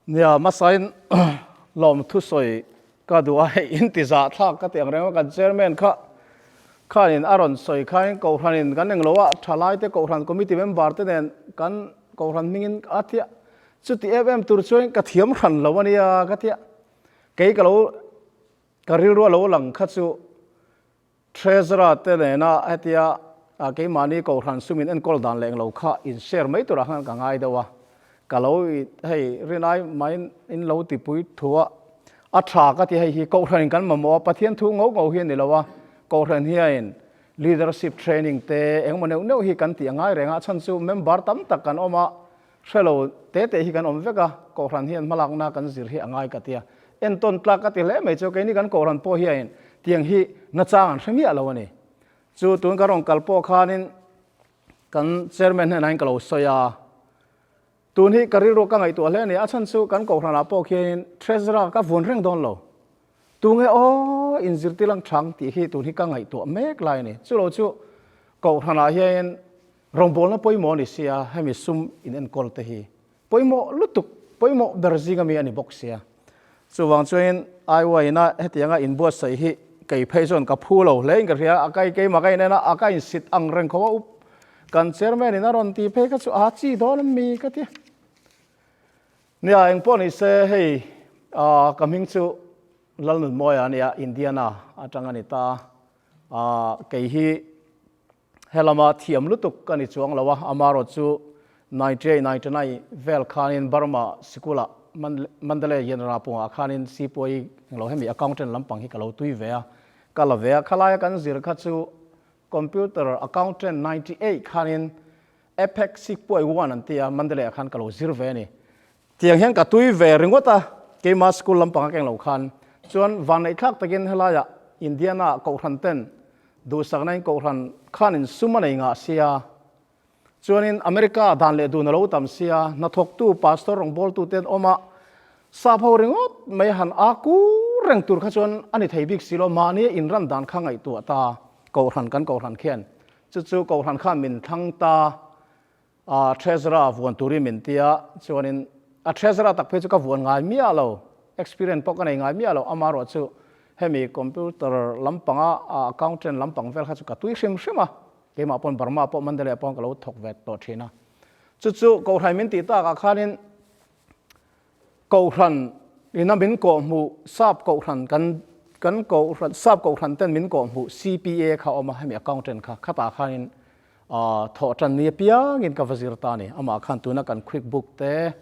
Nia, hmasain lawm thusawi ka duh a, hei in ti zah thlak ka ti ang reng a, kan chairman kha khanin a rawn sawi khain Kohhranin kan englo a, thalaite Kohhran committee member te nen kan Kohhran hmingin a tia, chuti em em tur chuan ka thiam hran lo a nia ka tia, kei ka lo ka rilru a lo lang kha chu Treasurer te nena hetia keimahni Kohhran sumin enkawl dan leh englo kha in share mai turah khan ka ngai deuh a, ka lo hei rinai mai in lo tipui thu a, a tha ka ti hei hi Kohhran in kan mamawh a, Pathian thu ngo ngo hi a ni lo a, Kohhran hian leadership training te engemaw neuh neuh hi kan tih a ngai reng a, a chhan chu member tam tak kan awm a, hrelo te te hi kan awm vek a, Kohhran hian hmalakna kan zir hi a ngai ka ti a, entawn tlak ka ti hle mai chu keini kan Kohhran pawh hian tiang hi nachang an hre miah lo a ni. Chu tun ka rawn kal pawh khanin kan chairman hnenah hian ka lo sawi a, tun hi ka rilru ka ngaihtuah hle a ni, a chhan chu kan Kohhranah pawh khianin treasurer ka vun reng dawn lo, tunge aw inzirtir ang thang tih hi tun hi ka ngaihtuah mek lai a ni. Chulo chu Kohhranah hianin Rawngbawlna pawimawh a ni sia, hemi sum in enkawl te hi pawimawh lutuk, pawimawh ber zinga mi a ni bawk sia. Chuvang chuanin IY ina hetianga inbuatsaih hi kei phei chuan ka phu lo hle in ka hria, a kai keimah ka inen a, a ka insit ang reng khawp a, up kan chairman in a rawn ti phei kha chu a chi dawn a mi ka ti. Nia engpawh ni se hei ka hming chu Lalnunmawia a nia, Indiana atang a ni ta a, kei hi Helama thiam lutuk ka ni chuang lo a, amarawh chu 98, 99 vel khanin Burma sikulah Mandalay Yenra pungah khanin Sipuai englo hemi accountant lampang hi ka lo tui ve a, ka la ve a, khalaia kan zir kha chu computer accountant 98 khanin APEC Sipuai one an ti a, Mandalay ah khan ka lo zir ve a ni. Tiang hian ka tui ve ringawt a, keimah school lampang a keng lo khan. Chuan vanneihthlak takin helaiah Indiana kohhran ten duhsakna in kohhran khanin sum a nei ngah sia. Chuanin America dan leh dun a lo tam sia, hnathawktu pastor rawngbawltu te an awm a, sap ho ringawt mai han a kur reng tur kha chuan a ni thei bik si lo, mahni a inran dan kha ngaihtuah ta kohhran kan kohhran khian. Chu chu kohhran khan min thlang ta. A treasurer vuan turin min ti a, chuanin a treasurer tak phei chu ka vuan ngai miah lo, experience pawh ka nei ngai miah lo, amaherawh chu hemi computer lampanga accountant lampang vel kha chu ka tui hrim hrim a, keimah pawn Burma pawh Mandalay ah pawh ka lo thawk ve tawh thin a. Chu chu Kohhran min tih takah khanin Kohhran ina min kawhhmuh sap Kohhran kan kan Kohhran sap Kohhran ten min kawhhmuh CPA kha a awm a, hemi accountant kha khatah khanin thawh tan ni apiangin ka va zir ta a ni. Amah khan tuna kan quick book te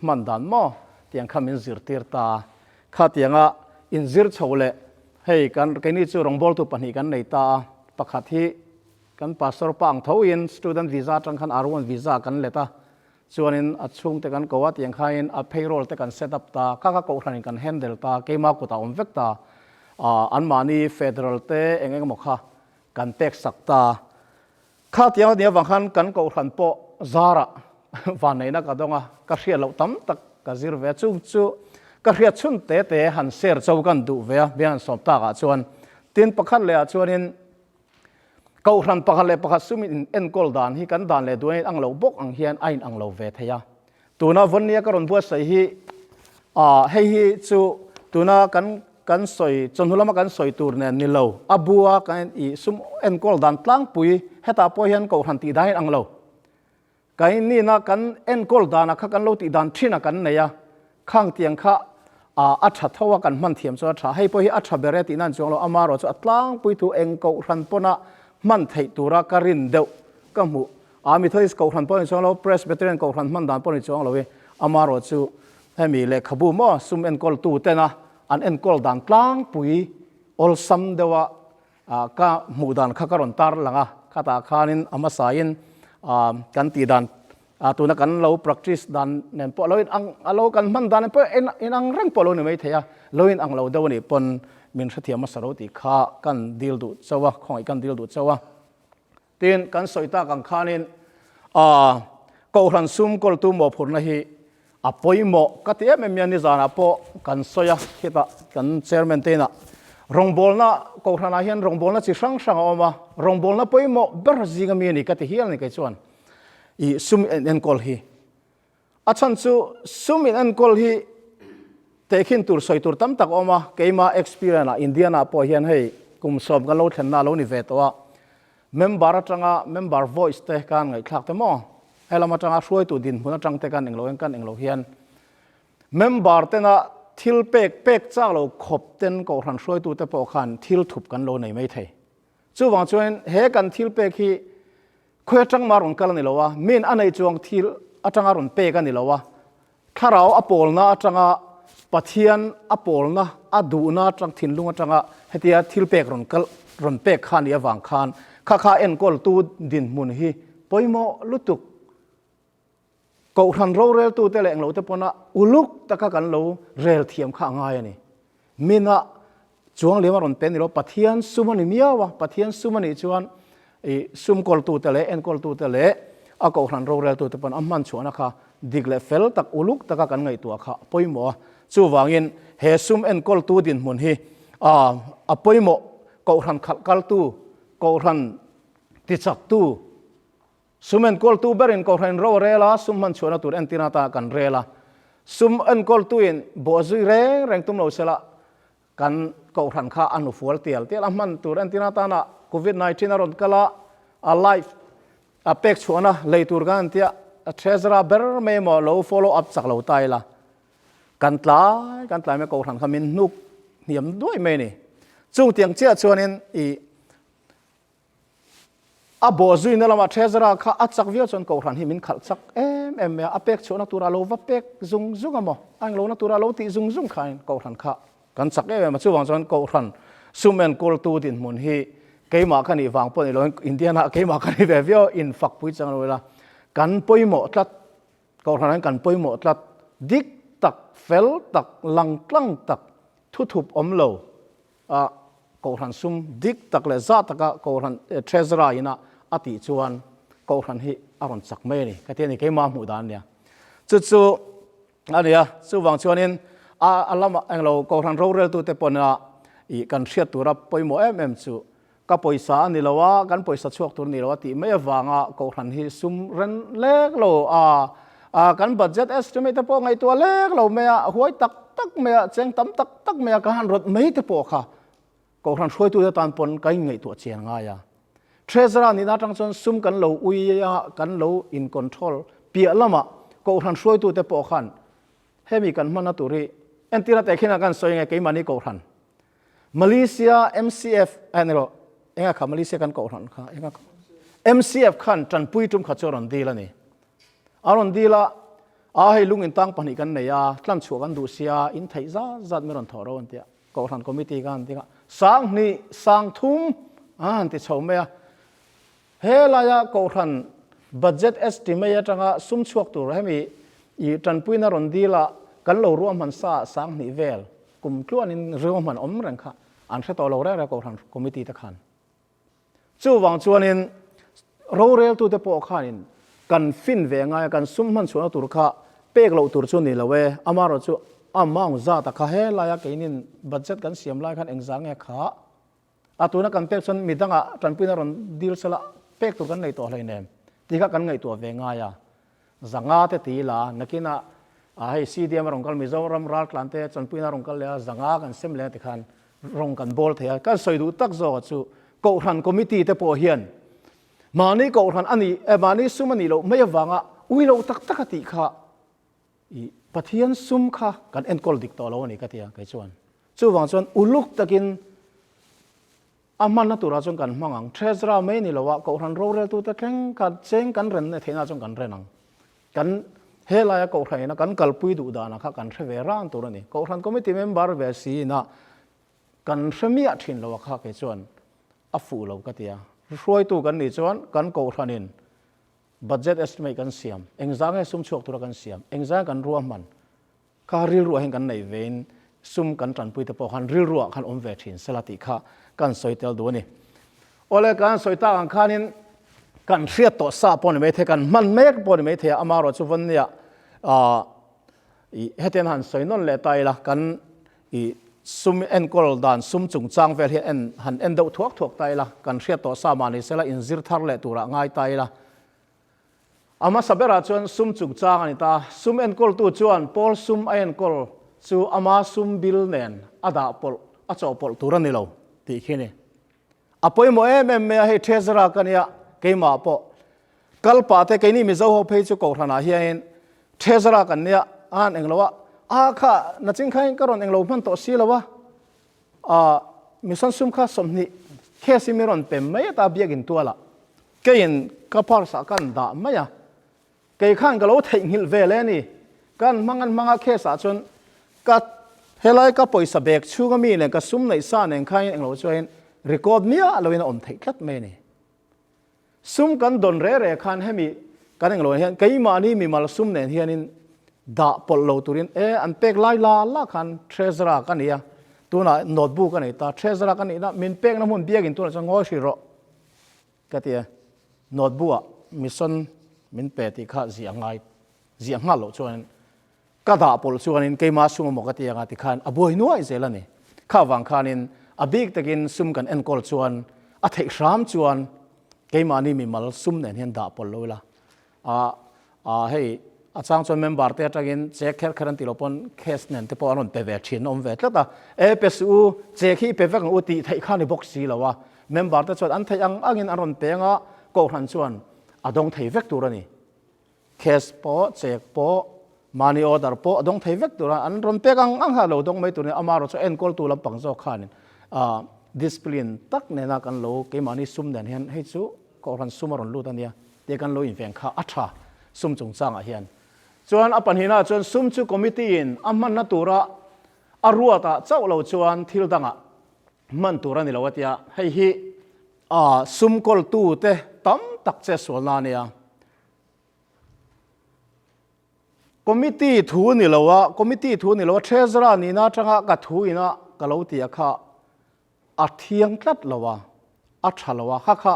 hman dan maw tiang kha min zirtir ta. Khatianga inzir chho leh hei kan keini chu rawngbawltu pahnih kan nei ta a, pakhat hi kan pastor pa ang thoin student visa atang khan R1 visa kan let a, Chuanin a chhungte kan ko a, tiang khain a payroll te kan set up ta, kha kha kohhranin kan handle ta, keima kutah awm vek ta, anmahni federal te eng eng emaw kha kan pek sak ta. Kha tiang a nih avang khan kan kohhran pawh zarah vanneihna ka dawng a, ka hriat loh tam tak ka zir ve a, chung chu ka hriat chhun te te han share cho kan duh ve a, bian han sawm takah chuan. Tin, pakhat lehah chuanin Kohhran pakhat leh pakhat sum in enkawl dan hi kan dan leh duan in ang lo bawk ang hian a in ang lo ve thei a. Tuna Vonnia ka rawn buatsaih hi ah hei hi chu tuna kan kan sawi chawhnu lama kan sawi tur nen ni lo a bua kan ih sum enkawl dan tlangpui hetah pawh hian kohhran tih dan in ang lo. Kai nina kan enkawl dana kha kan lo tih dan thin a kan nei a, khang tiang kha a tha tho a kan hman thiam chuan a tha. Hei pawh hi a tha ber e tih nan chuang lo, amarawh chu a tlangpui thu eng kohhran pawna hman theih tura ka rin deuh ka hmuh. A Methodist kohhran pawh ni chuang lo, Presbyterian kohhran hman dan pawh ni chuang lo i, amarawh chu hemi lehkhabu maw sum enkawl tu tena an enkawl dan tlangpui awlsam deuha Ka hmuh dan kha ka rawn tar lang a, khatah khanin a hmasain kan tih dan tuna kan lo practice dan nen pawh lo in ang a lo kan hman dan nen pawh in ang reng pawh lo ni mai thei a, lo in ang lo deuh a nih pawn min hrethiam hmasa lo tih kha kan dil duh chauh a, khawngaih kan dil duh chauh a. Tin, kan sawi tak ang khanin Kohhran sum kawltu mawhphurhna hi a pawimawh ka ti em em hian nizanah pawh kan sawi a, khitah kan chairman te inah rawngbawlna Kohhranah hian rawngbawlna chi hrang hrang a awm a, rawngbawlna pawimawh ber zinga mi a ni ka ti hial a ni kei chuan i sum in enkawl hi. A chhan chu sum in enkawl hi. Tehkhin tur sawi tur tam tak a awm a, keima experience ah Indiana pawh hian hei kum sawm kan lo thlenna a lo ni ve tawh a, member atanga member voice te kan ngaihthlak te maw, helam atanga hruaitu dinhmun atang te kan englo en kan englo hian member tena thil pek pek chak lo khawp ten kohhran hruaitu te pawh khan thil thup kan lo nei mai thei. Chuvang chuan he kan thil pek hi khawi atang mah rawn kal a ni lo a, min a nei chuang thil atanga rawn pek a ni lo a, Thlarau a pawlna atanga Pathian a pawlna a duhna atang thinlung atanga hetia thil pek rawn kal rawn pek kha nih avang khan kha kha enkawltu dinhmun hi pawimawh lutuk. Kohhran roreltute leh englote pawna uluk taka kan lo rel thiam kha a ngai a ni. Mina Chuang lem a rawn pe ni lo, Pathian sum a ni miau a, Pathian sum a nih chuan i sum kawltute leh enkawltute leh a kohhran roreltute pawn a hman chhuahna kha dik leh fel tak, uluk taka kan ngaihtuah kha a pawimawh a. Chuvangin he sum enkawltu dinhmun hi a pawimawh, kohhran khalh kaltu, kohhran tichaktu, Sum enkawltu berin kohhran ro a rel a, sum hman chhuahna tur entir ata kan rel a. Sum enkawltuin bawhzui reng reng tum lo sela kan kohhran kha a hnufual tial tial a, hman tur entir atana Covid 19 a rawn kal a, a life a pek chhuahna lei tur kan an tia, a treasurer ber mai emaw lo follow up chak lo ta ila kan tlai kan tlai mai kohhran kha min hnuk hniam duai mai a ni. Chung tiang chiah chuanin i A bawhzuina lamah Treasurer kha a chak viau chuan Kohhran hi min khalh chak em em mai a, a pek chhuahna tura lo va pek zung zung a maw, a englohna tura lo tih zung zung khain Kohhran kha kan chak em em a. Chuvang chuan Kohhran sum enkawltu dinhmun hi keimah ka nih vang pawh ni loin Indiana keimah ka ni ve viau infakpui chang lo ila kan pawimawh tlat, Kohhran hian kan pawimawh tlat, dik tak, fel tak, langtlang tak, thuthup awm lo a Kohhran sum dik tak leh zah taka Kohhran Treasurer ina a tih chuan Kohhran hi a rawn chak mai a ni. Ka ti a ni, keimah hmuh dan a nia. Chu chu a nia, chuvang chuanin a lamah englo Kohhran roreltute pawna ih kan hriat tura pawimawh em em chu ka pawisa a ni lo a, kan pawisa chhuak tur a ni lo a tih mai avanga Kohhran hi sum ren lek lo a, kan budget estimate te pawh ngaihtuah lek lo mai a, huai tak tak mai a, cheng tam tak tak mai a ka han rawt mai te pawh kha Kohhran hruaitute tan pawn ka inngaihtuah chian ngai a. Treasurer nihna atang chuan sum kan lo ui a, kan lo in control piah lamah Kohhran hruaitute pawh khan hemi kan hmanna tur hi entir a tehkhin a kan sawi nge keimahni Kohhran Malaysia MCF a ni rawh enga kha Malaysia kan kohhran kha enga kha MCF khan tanpui tum kha chu a rawn dil a ni a rawn dil a a hei lung in tang pahnih kan nei a tlan chhuah kan duh sia in theih zat zat mi rawn thawh ro an tia kohhran committee khan an ti kha sang hnih sang thum a han ti chho mai a He laia Kohhran budget estimate atanga sum chhuak tur hemi i tanpuina rawn dil a kan lo ruahman sa 2000 vel kum tluanin ruahman awm reng kha an hre tawh lo reng reng Kohhran committee te khan. Chuvang chuanin roreltute pawh khanin kan fin ve ngai a, kan sum hman chhuahna tur kha pek loh tur chu ni lo e, amaherawhchu amount zat a kha he laia keinin budget kan siam lai khan engzah nge kha A tuna kan pek chuan midangah tanpuina rawn dil sela pek tur kan nei tawh hleinem tih kha kan ngaihtuah ve ngai a. Zanga te ti ila nakinah ah hei CDM a rawn kal Mizoram raltlan te tanpuina a rawn kal leh a zanga kan sem leh a tikhan rawng kan bawl thei a. Kan sawi duh tak zawk a chu Kohhran committee te pawh hian mahni Kohhran a nih eh mahni sum a nih loh mai avanga ui loh tak tak a tih kha I Pathian sum kha kan enkawl dik tawh lo a ni ka ti a kei chuan. Chuvang chuan uluk takin a hmanna turah chuan kan hmang ang. Treasurer mai ni loah Kohhran roreltute thleng kha cheng kan ren theihna chuan kan ren ang. Kan helaia Kohhran ina kan kalpui duh danah kha kan hre ve ran tur a ni. Kohhran committee member ve si ina kan hre miah thin lo a kha kei chuan a fuh lo ka ti a. Hruaitu kan nih chuan kan Kohhranin Budget estimate kan siam, engzah nge sum chhuak tura kan siam, engzah nge kan ruahman kha rilruah hian kan neih vein sum kan tanpui te pawh khan rilruah khan awm ve thin sela tih kha kan sawi tel duh a ni. Awle kan sawi tak ang khanin kan hriat tawh sa pawh ni mai thei, kan hman mek pawh ni mai thei a, amaherawhchu Vannia hetiang han sawi nawn leh ta ila kan I sum enkawl dan sum chungchang vel hi en han en deuh thuak thuak ta ila, kan hriat tawh sa mah ni sela inzir thar leh turah ngai ta ila. A hmasa berah chuan sum chungchang a ni ta. Sum enkawltu chuan pawl sum a enkawl chu ama sum bill nen a dah pawlh, a chawhpawlh tur a ni lo tih khi a ni. A pawimawh em em mai a, hei Treasurer ka nia, keimah pawh kal pah te, keini Mizo ho phei chu Kohhranah hianin Treasurer kan nia, a han englo a, a kha nachin khain ka rawn englo hman tawh si lo a, a mission sum kha 20 case in mi rawn pem mai ata biakin tualah keiin ka purse ah kan dah mai a, Kei khan ka lo theihnghilh ve le ni. Kan hmang an hmang a case ah chuan ka helai ka pawisa bag chhung a mi nen ka sum neih sa nen khain englo chuain record miah loin a awm theih tlat mai a ni. Sum kan dawn re re khan hemi kan englo hian keimahni mimal sum nen hianin dah pawlh lo turin e an pek lai la la khan treasurer ka ni a, tunah notebook a nei ta, treasurer ka nihna min pekna hmun biakin tunah chuan ngawi hrih rawh. Ka ti a, notebook ah mission min pe tih kha ziah ngai, ziah nghal loh chuanin ka dah pawlh chuanin keimah sum emaw ka ti anga tikhan a buai nuai zel a ni. Kha vang khanin a bik takin sum kan enkawl chuan a theih hram chuan keimahni mimal sum nen hian dah pawlh lo ila A a hei a chang chuan member te atangin check kher kher an tih loh pawn case nen te pawh an rawn pe ve thin a awm ve tlat a, e pe suh u, check hi i pe vek ang u tih theih kha ni bawk si lo a, member te chuan an theih ang angin an rawn peng a, kohhran chuan a dawng thei vek tur a ni. Case pawh, check pawh, money order pawh a dawng thei vek tur a, an rawn pek ang ang kha a lo dawng mai tur a ni, amaherawhchu chu enkawltu lampang zawk khanin a discipline tak nena kan lo keimahni sum nen hian hei chu Kohhran sum a rawn lut a nia tih kan lo inveng kha a tha sum chungchangah hian. Chuan a pahnihnaah chuan sum chu committee in a hmanna tura a ruatah chauh lo chuan thil dangah hman tur a ni lo a tia, hei hi sum kawltute tam tak che sualna a nia. Committee thu ni lo a, committee thu ni lo a, treasurer nihna atanga ka thu ina ka lo ti a kha A thiang tlat lo a, a tha lo a, kha kha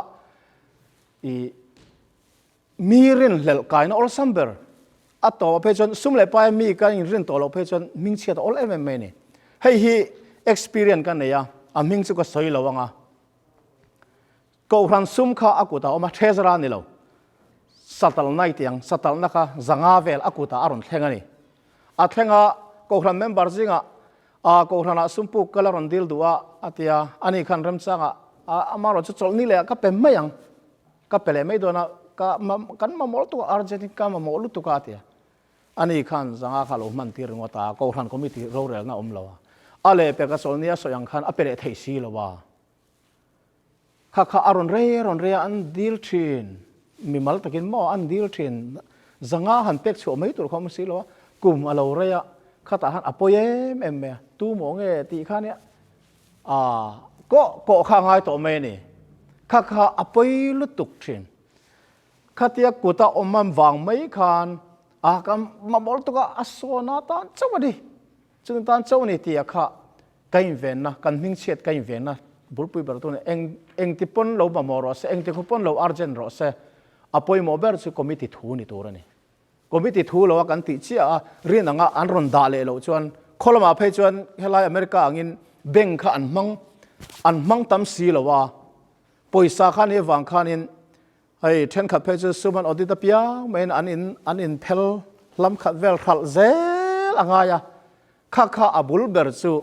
i mi rinhlelh kaina awlsam ber a tawp ah phei chuan sum leh paia mi ka inrin tawh loh phei chuan hmingchhiat a awl em em mai a ni. Hei hi experience ka nei a, a hming chu ka sawi lo ang a. Kohhran sum kha a kutah a awm a, treasurer a ni lo. Satalna i ti ang, satalna kha 500 vel a kutah a rawn thleng a ni. A thleng a, Kohhran member zingah a Kohhranah sum puk kal a rawn dil duh a, a ti a, ani khan remchangah a amaherawh chu chawlhni leh ah ka pe mai ang, ka pe leh mai dawn a, ka kan mamawh lutuk a, urgent in ka mamawh lutuk a, a ti a. Ani khan 500 kha a lo hman tir ringawt a, Kohhran committee rorelna a awm lo a, a lehpek a chawlhni a sawi ang khan a pe leh thei si lo a. Kha kha a rawn rei a rawn rei a, an dil thin, mimal takin maw an dil thin, 500 han pek chhuah mai tur kha awm si lo a, kum a lo rei a, khatah khan a pawi em em mai a, tu maw nge tih kha nia, aah kawh kawh kha a ngai tawh mai a ni, kha kha a pawi lutuk thin, khatia kuta awm an vang mai khan a ka mamawh lutuk a, a sawn a tan chauh a ni, chumi tan chauh a ni tih a kha. Ka invenna, kan hmingchhiat ka invenna bulpui ber tuna eng engti pawn lo mamawh rawh se, engti khaw pawn lo urgent rawh se, a pawimawh ber chu committee thu ni tur a ni. Committee thu lo a kan tih chiah a, rin anga an rawn dah leh loh chuan khaw lamah phei chuan helai America angin bank kha an hmang an hmang tam si lo a, pawisa kha ni avang khanin hei thenkhat phei chu sum an audit apiang maiin an in an inphel hlam khat vel hralh zel a ngai a. Kha kha a bul ber chu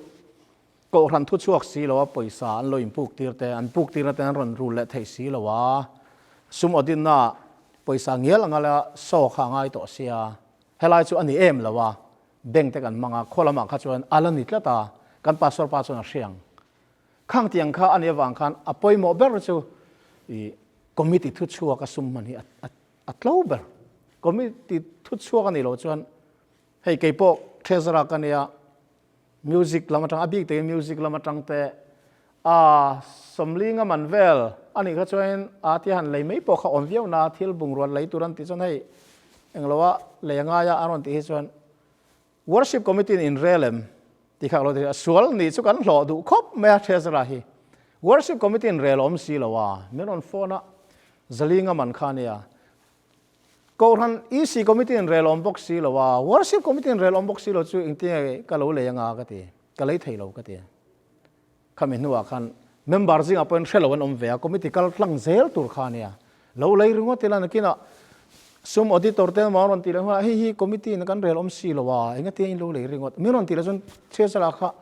Kohhran thu chhuak si lo a, pawisa an lo inpuk tir te, an puk tirna te an rawn rul leh thei si lo a, sum auditna pawisa ngial anga la saw kha a ngai tawh sia, helai chu a ni em lo a, bank te kan hmang a, khaw lamah kha chuan a la ni tlat a, kan pastor pa chuan a hre ang. Khang tiang kha a nih avang khan a pawimawh ber chu i committee thu chhuak a sum hman hi a tlo ber. Committee thu chhuak a nih loh chuan Hei kei pawh Treasurer ka nia, music lam atang, a bik takin music lam atang te a 40 a man vel a nih kha chuanin a tia han lei mai pawh kha awm viau na, thil bungrua lei tur an tih chuan hei englo a lei a ngai a an rawn tih hi chuan Worship Committee in inrel em tih kha ka lo ti a, sual nih chu kan hlawh duh khawp mai a Treasurer hi Worship Committee in rel awm si lo a, min rawn phone a, 500 a man kha a nia. Kohhran EC Committee in rel awm bawk si lo a, Worship Committee in rel awm bawk si lo chu engtinge ka lo lei anga ka ti, ka lei thei lo ka ti. Khami hnuah khan member zingah pawhin hre lo an awm ve a, committee kal tlang zel tur kha ania. Lo lei ringawt ila nakinah Sum auditor te emaw an rawn tih leh hunah hei hi committee in kan rel awm si lo a, engatia in lo lei ringawt? Min rawn tih leh chuan Treasurer kha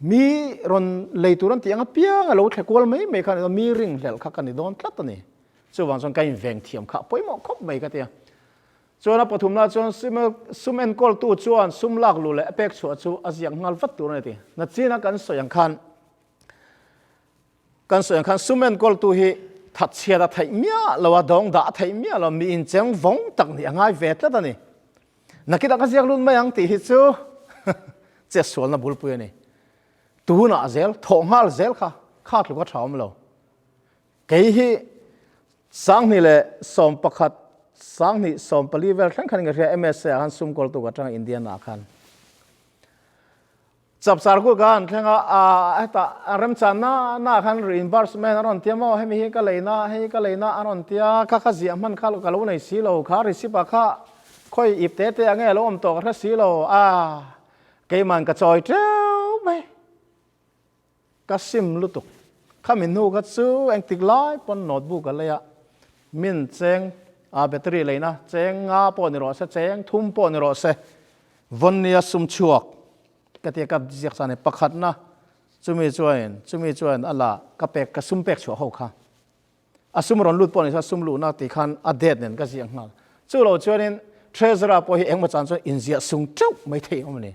mi rawn lei tur an tih ang apiang a lo thle kual mai mai kha a ni dawn, mi ringhlelh kha ka ni dawn tlat a ni. Chuvang chuan ka inveng thiam kha a pawimawh khawp mai ka ti a. Chuan a pathumna chuan sum enkawltu chuan sum lak luh leh a pek chhuah chu a ziak nghal vat tur a ni ti. Nachina kan sawi ang khan Kan sawi ang khan sum enkawltu hi thatchhiat a theih miah lo a, dawng dah a theih miah lo, mi incheng vawng tak nih a ngai ve tlat a ni. Nakitah ka ziak lut mai ang tih hi chu chetsualna bulpui a ni. Tunah zel, thawh nghal zel kha kha tluk a tha awm lo. Kei hi 2011, 2014 vel thleng khan in ka hria MSA ah khan sum kawltu ka tang Indiana ah khan. Chapchar kut ka han thleng a, a hetah remchan na na ah khan reimbursement a rawn tia maw, hemi hi ka lei na, hei ka lei na a rawn tia, kha kha ziah hman kha ka lo nei si lo, kha receipt ah kha khawi ip te te ang nge a lo awm tawh ka hre si lo, a keiman ka chawi teuh mai, ka sim lutuk. Khami hnu kha chu engtik lai pawn notebook a lei a, min cheng a battery leina cheng nga pawh ni rawh se, cheng thum pawh ni rawh se, Vawnnia sum chhuak ka tia ka ziak chuan pakhatna chumi chuanin chumi chuan a la ka pek ka sum pek chhuah ho kha a sum rawn lut pawh ni chuan sum luhna tih khan a date nen ka ziak nghal. Chu lo chuanin treasurer pawh hi engmaw chan chuan inziah sung teuh mai thei awm a ni.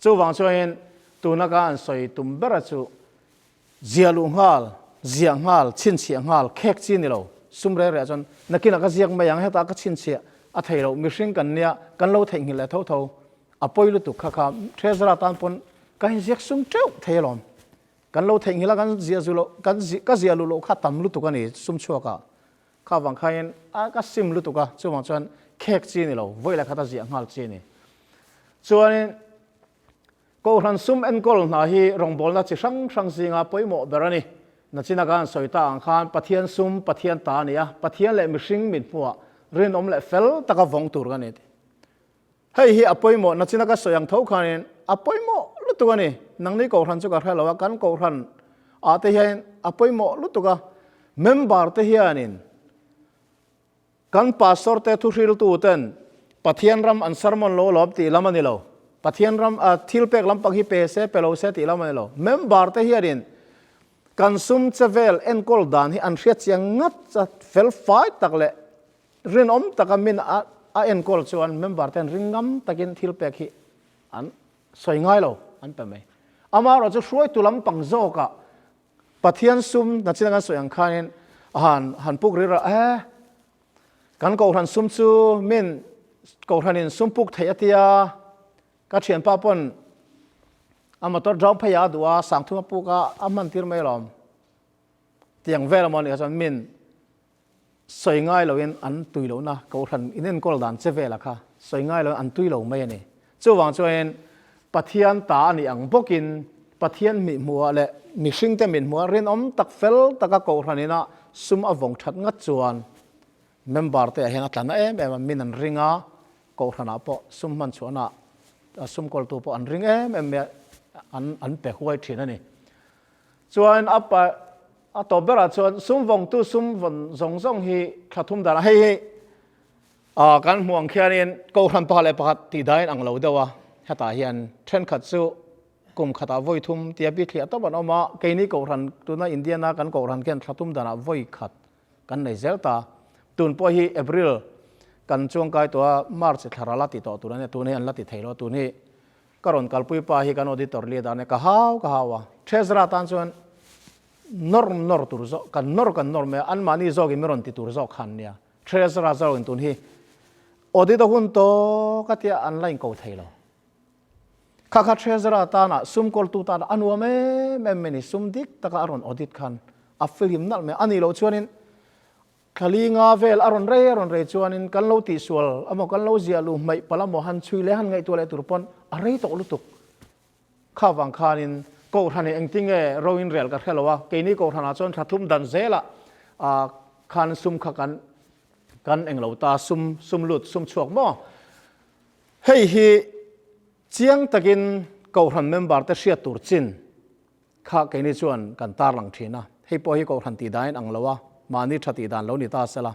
Chuvang chuanin tuna ka an sawi tum bera chu Ziah luh nghal, ziah nghal, chhinchhiah nghal, khek chi ni lo. Sum reh reh chuan nakinah ka ziak mai ang, hetah ka chhinchhiah a thei loh, mihring kan nia, kan lo theihnghilh leh tho tho. A pawi lutuk kha kha Treasurer tan pawn ka inziak sum teuh thei alawm. Kan lo theihnghilh a, kan ziah zu loh, kan ka ziah luh loh kha tam lutuk a ni sum chhuakah. Kha vang khain a ka sim lutuk a, chuvang chuan khek chi ni lo, vawi leh khata ziah nghal chi a ni. Chuanin. Kohhran sum enkawl hna hi rawngbawlna chi hrang hrang zinga pawimawh ber a ni. Nachina ka han sawi ta ang khan Pathian sum Pathian ta a ni a, Pathian leh mihring mit hmuhah rinawm leh fel taka vawng tur ka ni ti. Hei hi a pawimawh, nachina ka sawi ang tho khanin a pawimawh lutuk a ni. Nangni kohhran chu ka hre lo a, kan kohhran ah te hian a pawimawh lutuk a, member te hianin Kan pastor te thuhriltu ten Pathian ram an sermon lo lawm tih lam a ni lo. Pathian ram a thil pek lampang hi pe se pe lo se tih lam a ni lo. Member te hianin kan sum che vel enkawl dan hi an hriat chiang ngat a, fel fai tak leh rinawm taka min a a enkawl chuan member ten ring ngam takin thil pek hi an sawi ngai lo an pe mai. Amaherawhchu chu hruaitu lampang zawkah Pathian sum nachin a kan sawi ang khanin a han han puk ri rah e, kan kohhran sum chu min kohhranin sum puk theih a tia, ka thianpa pawn a motor drone phei ah a duh a, sangthum a puk a, a hman tir mai alawm tiang vel amaw nih kha chuan min sawi ngai loin an tui lohna kohhran in enkawl dan che vela kha sawi ngai loin an tui lo mai a ni. Chuvang chuanin Pathian ta a nih ang bawkin Pathian mihmuhah leh mihringte mithmuhah rinawm tak fel taka kohhran ina sum a vawng that ngat chuan member te ah hian a tla na em em a, min an ring a, kohhranah pawh sum hman chhuahna ah sum kawltu pawh an ring em em mai a, an pe huai thin a ni. Chuan a A tawp berah chuan sum vawngtu sum vawn zawng zawng hi thla thum danah hei hi kan hmuh ang khianin Kohhran pakhat leh pakhat tih dahin ang lo deuh a, hetah hian thenkhat chu kum khatah vawi thum tia bithliah tawp an awm a, keini Kohhran tuna Indiana kan Kohhran khian thla thum danah vawi khat kan nei zel ta. Tun pawh hi April kan chuangkai tawh a, March thla ral a ti tawh tur a nia, tun hi an la ti thei lo a, tun hi Ka rawn kalpui pa hi kan auditor leader a nia, ka hau ka hau a, Treasurer tan chuan nawr nawr tur zawk, kan nawr kan nawr mai a, anmahni zawkin min rawn ti tur zawk khan nia, Treasurer zawkin tun hi audit a hun tawk a tia an la inko thei lo. Kha kha Treasurer tana sum kawltu tana a nuam em em mai ni, sum dik taka a rawn audit khan a filim nalh mai a, a nih loh chuanin Thlali nga vel a rawn rei a rawn rei chuanin kan lo tihsual amaw kan lo ziah luh hmaih palh amaw han chhui leh han ngaihtuah leh tur pawn a rei tawh lutuk. Kha vang khanin Kohhran hi engtinge ro in rel ka hre lo a, keini Kohhranah chuan thla thum dan zelah ah khan sum kha kan kan englo ta sum sum lut sum chhuak maw. Hei hi chiang takin Kohhran member te hriat tur chin Kha keini chuan kan tarlang thin a, hei pawh hi Kohhran tih dan in ang lo a, mahni tha tih dan lo ni ta sela.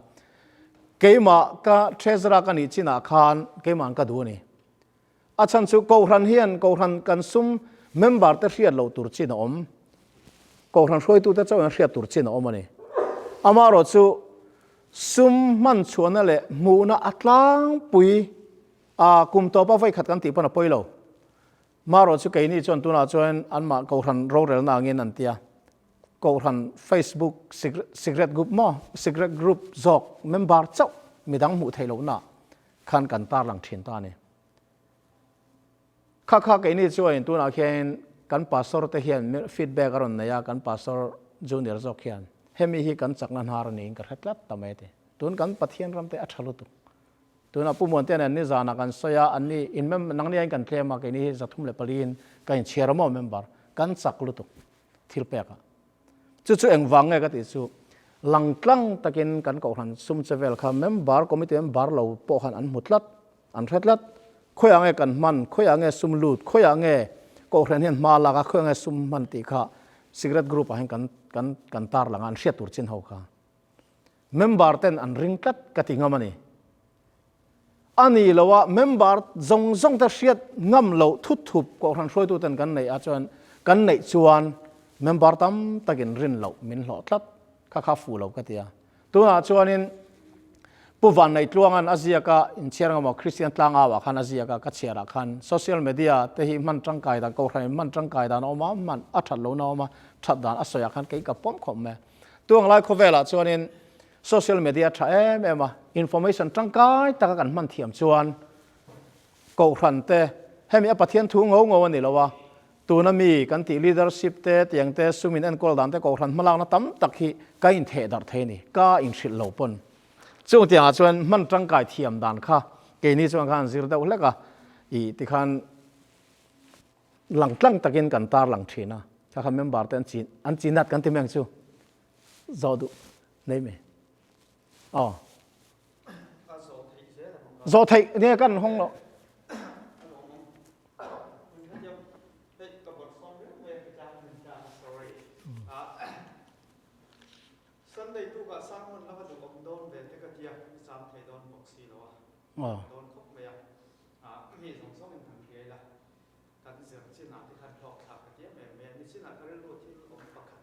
Keimah ka Treasurer ka nih chinah khan keima'n ka duh a ni. A chhan chu Kohhran hian Kohhran kan sum member te hriat loh tur chin a awm. Kohhran hruaitute chauhin hriat tur chin a awm a ni. Amaherawh chu sum hman chhuahna leh hmuhna a tlangpui a kum tawpa vawi khat kan tih pawn a pawi lo. Marawh chu keini chuan tunah chuan anmah Kohhran rorelna angin an ti a. Kohhran Facebook secret group maw secret group zawk member chauh midang hmuh theih lohna khan kan tarlang thin ta a ni. Kha kha keini chuan tunah khian kan pastor te hian feedback a rawn nei a, kan pastor junior zawk hian hemi hi kan chakna hnar a niin ka hre tlat ta mai a ti. Tun kan Pathian ram te a tha lutuk. Tunah Pu Muantea nen nizanah kan sawi a, anni in mem nangni aiin kan tlem a, keini hi 304 in ka inchhiar a maw member kan chak lutuk thil pek a. Chu chu engvang nge ka tih chu langtlang takin kan kohhran sum che vel kha member committee member lo pawh khan an hmu tlat, an hre tlat. Khawiah nge kan hman, khawiah nge sum lut, khawiah nge kohhran hian hma lak a, khawiah nge sum hman tih kha secret group ah hian kan kan kan tarlang a, an hriat tur chin ho kha. Member ten an ring tlat ka ti ngam a ni. A ni lo a, member zawng zawng te hriat ngam loh thut thup kohhran hruaitu ten kan neih ah chuan kan neih chuan member tam takin rin loh min hlawh tlat kha kha fuh lo ka ti a. Tunah chuanin Pu Vanneitluanga'n a ziak a inchhiar ngam aw Kristian tlangau ah khan a ziak a ka chhiar ah khan social media te hi hman tangkai dan kohhran in hman tangkai dan a awm a hman a that lohna a awm a that dan a sawi ah khan kei ka pawm khawp mai a. Tuang lai khawvelah chuanin social media tha em em a, information tangkai taka kan hman thiam chuan kohhran te, hemi a Pathian thu ngo ngo a ni lo a, tuna mi kan tih leadership te, tiang te, sum in enkawl dan te, kohhran hmalakna tam tak hi ka intheh darh thei a ni, ka inhrilh lo pawn. Chung tiangah chuan hman tangkai thiam dan kha keini chuan khan zir deuh hlek a, ih tikhan Langtlang takin kan tarlang thin a, kha kha member te an chin an chinat kan ti mai ang chu zawh duh nei mai. Aw. Zawh theih nge kan hawng lo. Sunday tukah sermon lama duh awm dawn ve te ka tia, i chang thei dawn bawk si lo a. Dawn khawp mai a. Mi zawng zawngin han hriai la, kan zir chinah te khan hlawk thlak ka ti em em mai a, nichinah ka rilru thil awm pakhat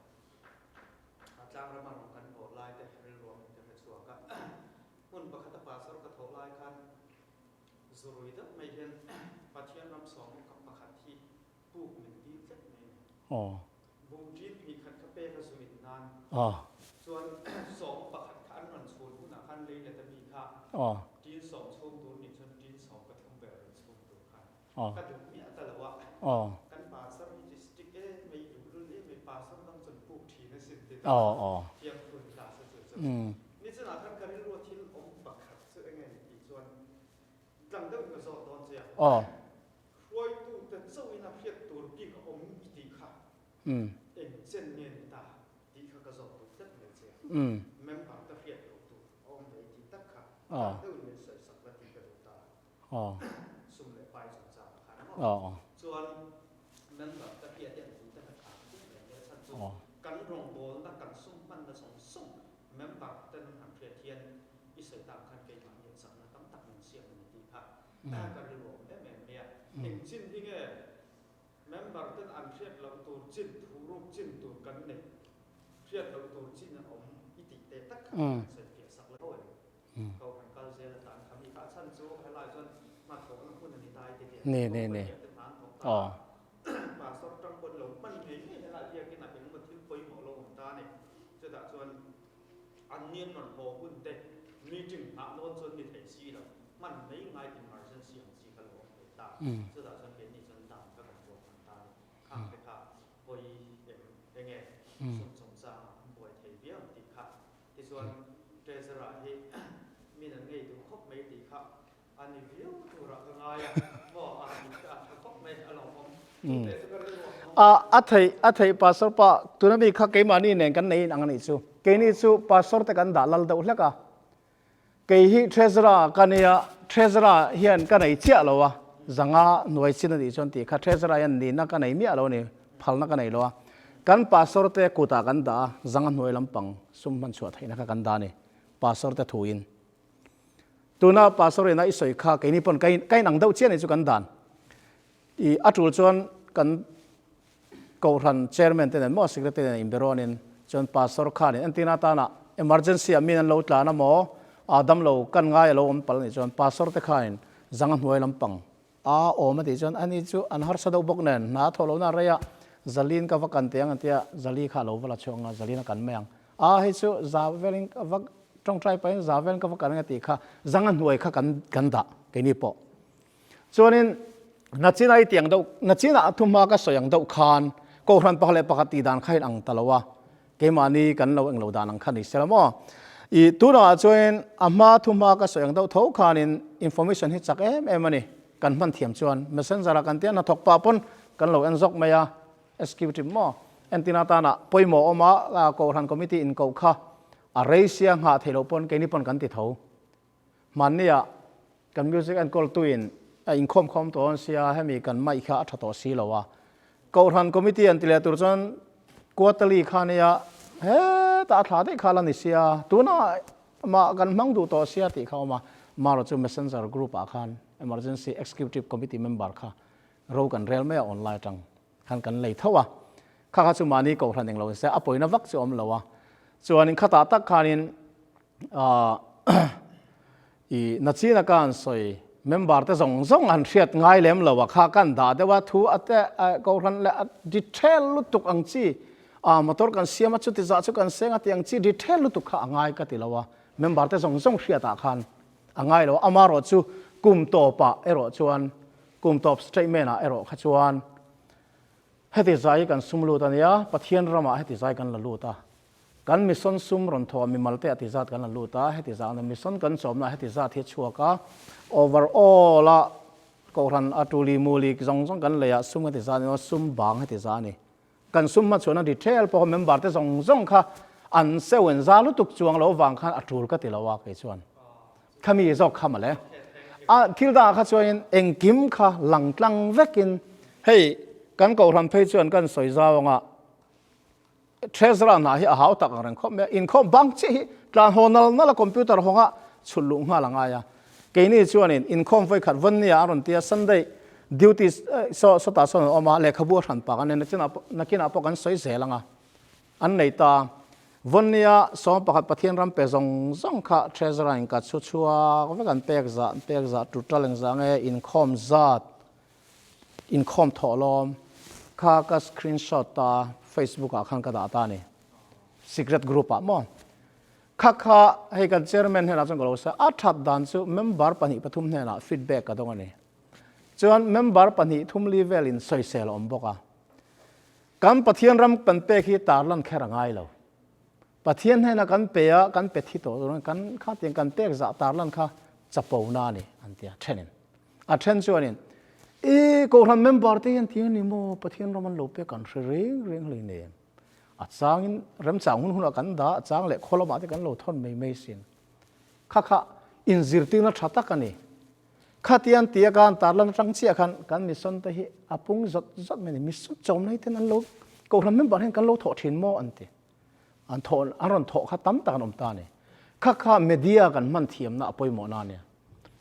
tlangrama rawn kan bawh lai te rilru ang in ka hre chhuak a, hmun pakhata pastor ka thawh lai khan zurui deuh mai hian Pathian ram sawm pakhat hi Puk min dil tlat mai a ni. Bu ṭin hnih khat kha pek a zu in nan. Chuan sawm pakhat kha an rawn chhun hunah khan lei let a mi kha ṭin sawm chhung tur nih chuan ṭin sawm pathum vel rawn chhung tur khan ka duh miah ta lo a. Kan pastor hi chu strict em mai, luhlul em mai, pastor dang chuan puk ṭhin a sin ti ta thiam phun class a chu chu. Nichinah khan ka rilru thil awm pakhat chu eng nge ni tih chuan tlang deuhin ka zawt dawn che a. Hruaitute chauhin a hriat tur bik a awm i tih kha eng chen nge ni ta tih kha ka zawt duh tlat mai che a. Member te hriat loh tur a awm ve i tih tak kha tlang deuhin min sawisak la tih ka duh ta a. Sum leh pai chungchang ah khan maw? Chuan member te hriat hi an duh te kha tha ka ti em em a chhan chu kan rawngbawlna kan sum hmanna zawng zawng member ten an han hriat hian i sawi tak khan keimahni an chakna tam tak min siam a ni tih kha Ka rilru awm em em mai a. Eng chin hi nge member ten an hriat loh tur chin, thuruk chin tur kan neih hriat loh tur chin a awm i tih teh tak kha kan sawi fiah sak lo em? Ko han kal zel atan kha mi kha a chhan chu helai chuan hnathawhna hmun a ni ta i ti teh. Company ah te hna an thawk ta a. Pastor tang pawn lo hman ngei ngei helai biakin ah engemaw thil pawimawh lo awm ta a ni. Chutah chuan An ni an rawn haw hun te meeting nghah nawn chuan ni thei si lo, hman mai ngai emergency ang chi kha lo awm ve ta. Chutah chuan keini chuan dan kha kan buat hman ta a ni. Khang te kha pawi em enge sum chungchang ah an buai thei viau ang tih kha. Tichuan Treasurer hi min an ngei duh khawp mai tih kha A ni viau turah ka ngai a, maw a ni a tha khawp mai a lawmawm. Chu teh chu ka rilru ang A a theih a theih pastor pa tuna mi kha keimahni nen kan nei in ang a nih chu. Keini chu pastor te kan dah lal deuh hlek a. Kei hi treasurer ka nia, treasurer hian ka nei chiah lo a, zanga hnuai chin a nih chuan tih kha treasurer hian nihna ka nei miah lo a ni, phalna ka nei lo a. Kan pastor te kutah kan dah a, zanga hnuai lampang sum hman chhuah theihna kha kan dah a ni, pastor te thuin. Tuna Pastor ina i sawi kha keini pawn ka in ka inang deuh chiah ni chu kan dan. I a tul chuan kan Kohhran Chairman te nen maw Secretary nen inbe rawnin chuan Pastor khanin entirna atana emergency ah min an lo tlan a maw aa damlo kan ngai a lo awm palh anih chuan Pastor te khanin zang a hnuai lampang a awm a tih chuan ani chu an harsa deuh bawk nen hna a thawh lohna a rei a Zalin ka va kan teh ang an tia Zali kha a lo va la chhuak ang a Zalin a kan mai ang a hei chu za velin ka va tawngtai pahin za velin ka va kan ang a tih kha zang a hnuai kha kan kan dah keini pawh. Chuanin nachina i tiang deuh, nachina a thuhma ka sawi ang deuh khan Kohhran pakhat leh pakhat tih dan kha in ang ta lo a, keimahni kan lo englo dan ang kha ni sela maw. I tunah chuanin a hma thuhma ka sawi ang deuh tho khanin information hi chak em em a ni, kan hman thiam chuan messenger ah kan tia hnathawk pah pawn kan lo en zawk mai a, executive maw entina atana pawimawh awm a Kohhran committee inkoh kha a rei sia nghah theih loh pawn keini pawn kan ti tho. Hmannia kan music enkawltuin a inkhawm khawm tawh awn sia, hemi kan mic kha a tha tawh si lo a. Kohhran committee an ti leh tur chuan quarterly kha nia hetah a thla daih kha la ni sia, tunah mah kan hmang duh tawh sia tih kha a awm a. Marawh chu messenger group ah khan emergency executive committee member kha ro kan rel mai a online atang khan kan lei tho a. Kha kha chu mahni kohhran englo in se a pawina vak chu a awm lo a. Chuanin khatah tak khanin I nachina ka han sawi, member te zawng zawng an hriat ngai lem lo a kha kan dah deuh a, thu a te kohhran leh a detail lutuk ang chi, a motor kan siam a chuti zah chu kan seng a tih ang chi detail lutuk kha a ngai ka ti lo a, member te zawng zawng hriat ah khan a ngai lo a, amarawh chu kum tawp ah erawh chuan kum tawp statement ah erawh kha chuan heti zai hi kan sum lut a nia, Pathian ramah heti zai kan la lut a. Kan mission sum rawn thawh a mimal te a ti zat kan la lut a, heti zah na mission kan chawmna heti zat hi a chhuak a, overall a Kohhran a tuli muli zawng zawng kan lei ah sum heti zah a ni a, sum bang heti zah a ni. Kan sum hmachhuahna detail pawh member te zawng zawng kha an seu in za lutuk chuang lo vang khan a tul ka ti lo a kei chuan. Khami zawk kha mawle. A thil dangah kha chuanin engkim kha lang tlang vekin hei kan Kohhran phei chuan kan sawi zau anga, Treasurer hna hi a hau tak ang reng khawp mai a, inkhawm bang chiah hi tlan haw nal nal a computer hawnga chhut luh nghal a ngai a. Keini chuanin inkhawm vawi khat vawn nia a rawn ti a, Sunday duty saw sawtah sawn an awm a, lehkhabu a hran pak a nia, nakinah pawh kan sawi zel ang a, an nei ta. Vawn nia 11 Pathian ram pe zawng zawng kha Treasurer in ka chhu chhuak vek an pek zah, an pek zah total engzah nge inkhawm zat Inkhawm thawh lawm kha ka screenshot ta Facebook ah khan ka dah ta a ni. Secret group ah maw. Kha kha hei kan chairman hnenah chuan ka lo sawi a, a that dan chu member pahnih pathum hnenah feedback ka dawng a ni. Chuan member pahnih thum li velin sawisel a awm bawk a. Kan Pathian ram kan pek hi tarlan kher a ngai lo. Pathian hnena kan pe a, kan pe thi tawh dawn kan kha tiang kan pek zah tarlan kha chapo na a ni an ti a thenin. A then chuanin i Kohhran member te hian tiang a ni maw Pathian ram an lo pek kan hre reng reng hlei nen. A changin remchang hun hunah kan dah a chang leh khaw lamah te kan lo thawn mai mai sin. Kha kha inzirtirna tha tak a ni. Khatiang tia kan tarlan atang chiah khan kan mission te hi a pung zawt zawt mai a ni. Mission chawmna ten an lo Kohhran member hian kan lo thawh thin maw an ti. An thawh an rawn thawh kha tam tak an awm ta a ni. Kha kha media kan hman thiamna a pawimawh na a nia.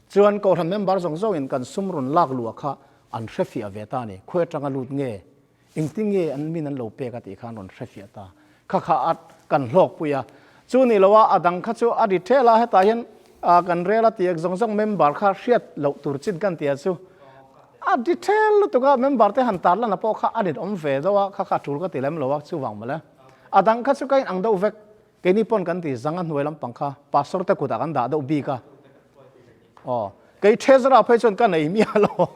Chuan Kohhran member zawng zawngin kan sum rawn lak luah kha an hre fiah ve ta a ni. Khawi atanga lut nge, engtin nge an min an lo pek a tih kha an rawn hre fiah ta. Kha kha a kan hlawkpui a. Chu ni lo a, a dang kha chu a detail a hetah hian kan rel a tih zawng zawng member kha hriat loh tur chin kan tia chu a detail lutuk a, member te han tarlan a pawh kha a rinawm ve deuh a, kha kha a tul ka ti lem lo a, chuvang mawle. A dang kha chu ka inang deuh vek. Keini pawn kan ti zang a hnuai lampang kha pastor te kutah kan dah deuh bik a. Aw, kei treasurer phei chuan ka nei miah lo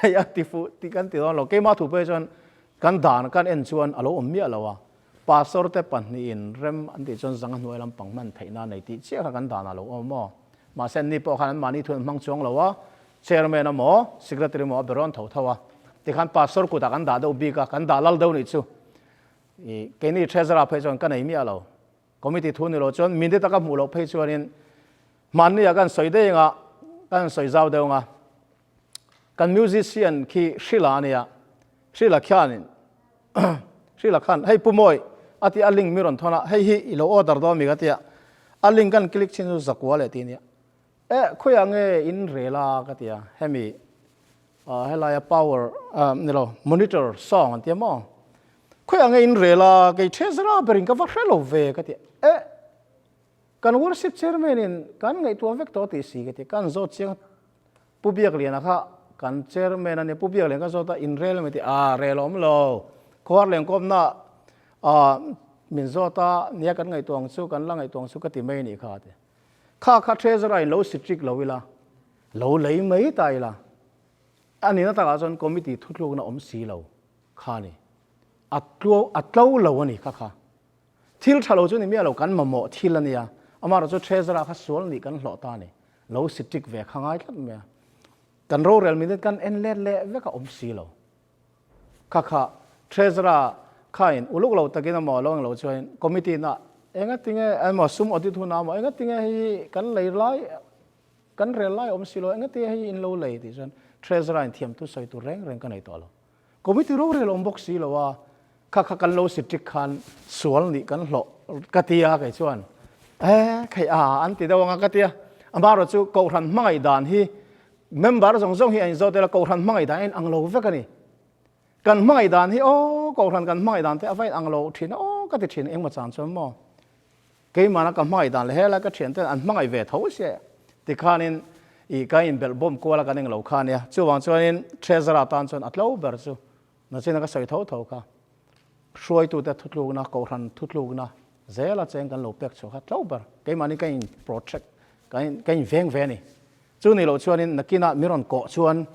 hei a ti fuh tih kan ti dawn lo. Keimah thu phei chuan kan dan kan en chuan a lo awm miah lo a. Pastor te pahnihin rem an tih chuan zang a hnuai lampang hman theihna a nei tih chiah kha kan danah a lo awm maw. Mahse anni pawh khan anmahni thu an hmang chuang lo a, chairman emaw secretary emaw a be rawn tho tho a. Tikhan pastor kutah kan dah deuh bik a, kan dah lal deuh nih chu. I keini treasurer phei chuan ka nei miah lo. Committee thu ni lo chuan minute a ka hmuh loh phei chuanin hmanni ah kan sawi daih anga kan sawi zau deuh anga kan musician khi Hrila a nia. Hrila khianin Hrila khan hei Pu Mawi a ti a link mi rawn thawn a hei hi i lo order dawn mi ka tia a link kan click chin chu zakua leh ti nia. Eh, khawiah nge in rel a ka ti a, hemi helaia power ni lo monitor song an ti a maw? Khawiah nge in rel a, kei treasurer berin ka va hre lo ve ka ti a, eh, kan worship chairman in kan ngaihtuah vek tawh tih si ka ti a, kan zawt chiang a, Pu Biakliana kha kan chairman a nia, Pu Biakliana ka zawt a, in rel em ti a, rel awm lo, khuar lengkawmna min zawt a, nia kan ngaihtuah ang chu, kan la ngaihtuah ang chu ka ti mai a nih kha a ti. Kha kha treasurer in lo sitrik lo ila, lo lei mai ta ila, a nihna takah chuan committee thutlukna awm si lo kha a ni. A tlo a tlo lo a ni kha kha. Thil tha lo chu ni miah lo, kan mamawh thil a nia. Amaherawh chu treasurer kha sual nih kan hlawh ta a ni. Lo sitrik ve kha ngai tlat mai a. Kan rorel minute kan en let leh vek a awm si lo. Kha kha Treasurer khain uluk lo takin emaw lo englo chuan committee na enga tinge emaw sum audit hunah emaw enga tinge hei kan lei lai kan rel lai awm si lo enga tinge hei in lo lei tih chuan Treasurer in thiamthu sawi tur reng reng ka nei tawh lo. Committee rorel awm bawk si lo a, kha kha kan lo sitric khan sual nih kan hlawh ka ti a kei chuan e khei a an ti deuh anga ka ti a. Amaherawhchu chu Kohhran hmangaih dan hi Member zawng zawng hi a inzawt ila Kohhran hmangaih dan a inang lo vek a ni. Kan hmangaih dan hi aw Kohhran kan hmangaih dan te a va inang lo thin a aw ka ti thin engmaw chan chuan maw keimahna ka hmangaih dan leh helai ka thian ten an hmangaih ve tho sia tikhanin ih ka inbelh bawm kual a kan englo kha ania chuvang chuanin Treasurer tan chuan a tlo ber chu Nachina ka sawi tho tho kha hruaitute thutlukna, Kohhran thutlukna zela cheng kan lo pek chhuah kha tlo ber. Keimahni ka in protect, ka in ka in veng ve a ni. Chu ni loh chuanin nakinah mi rawn kawh chuan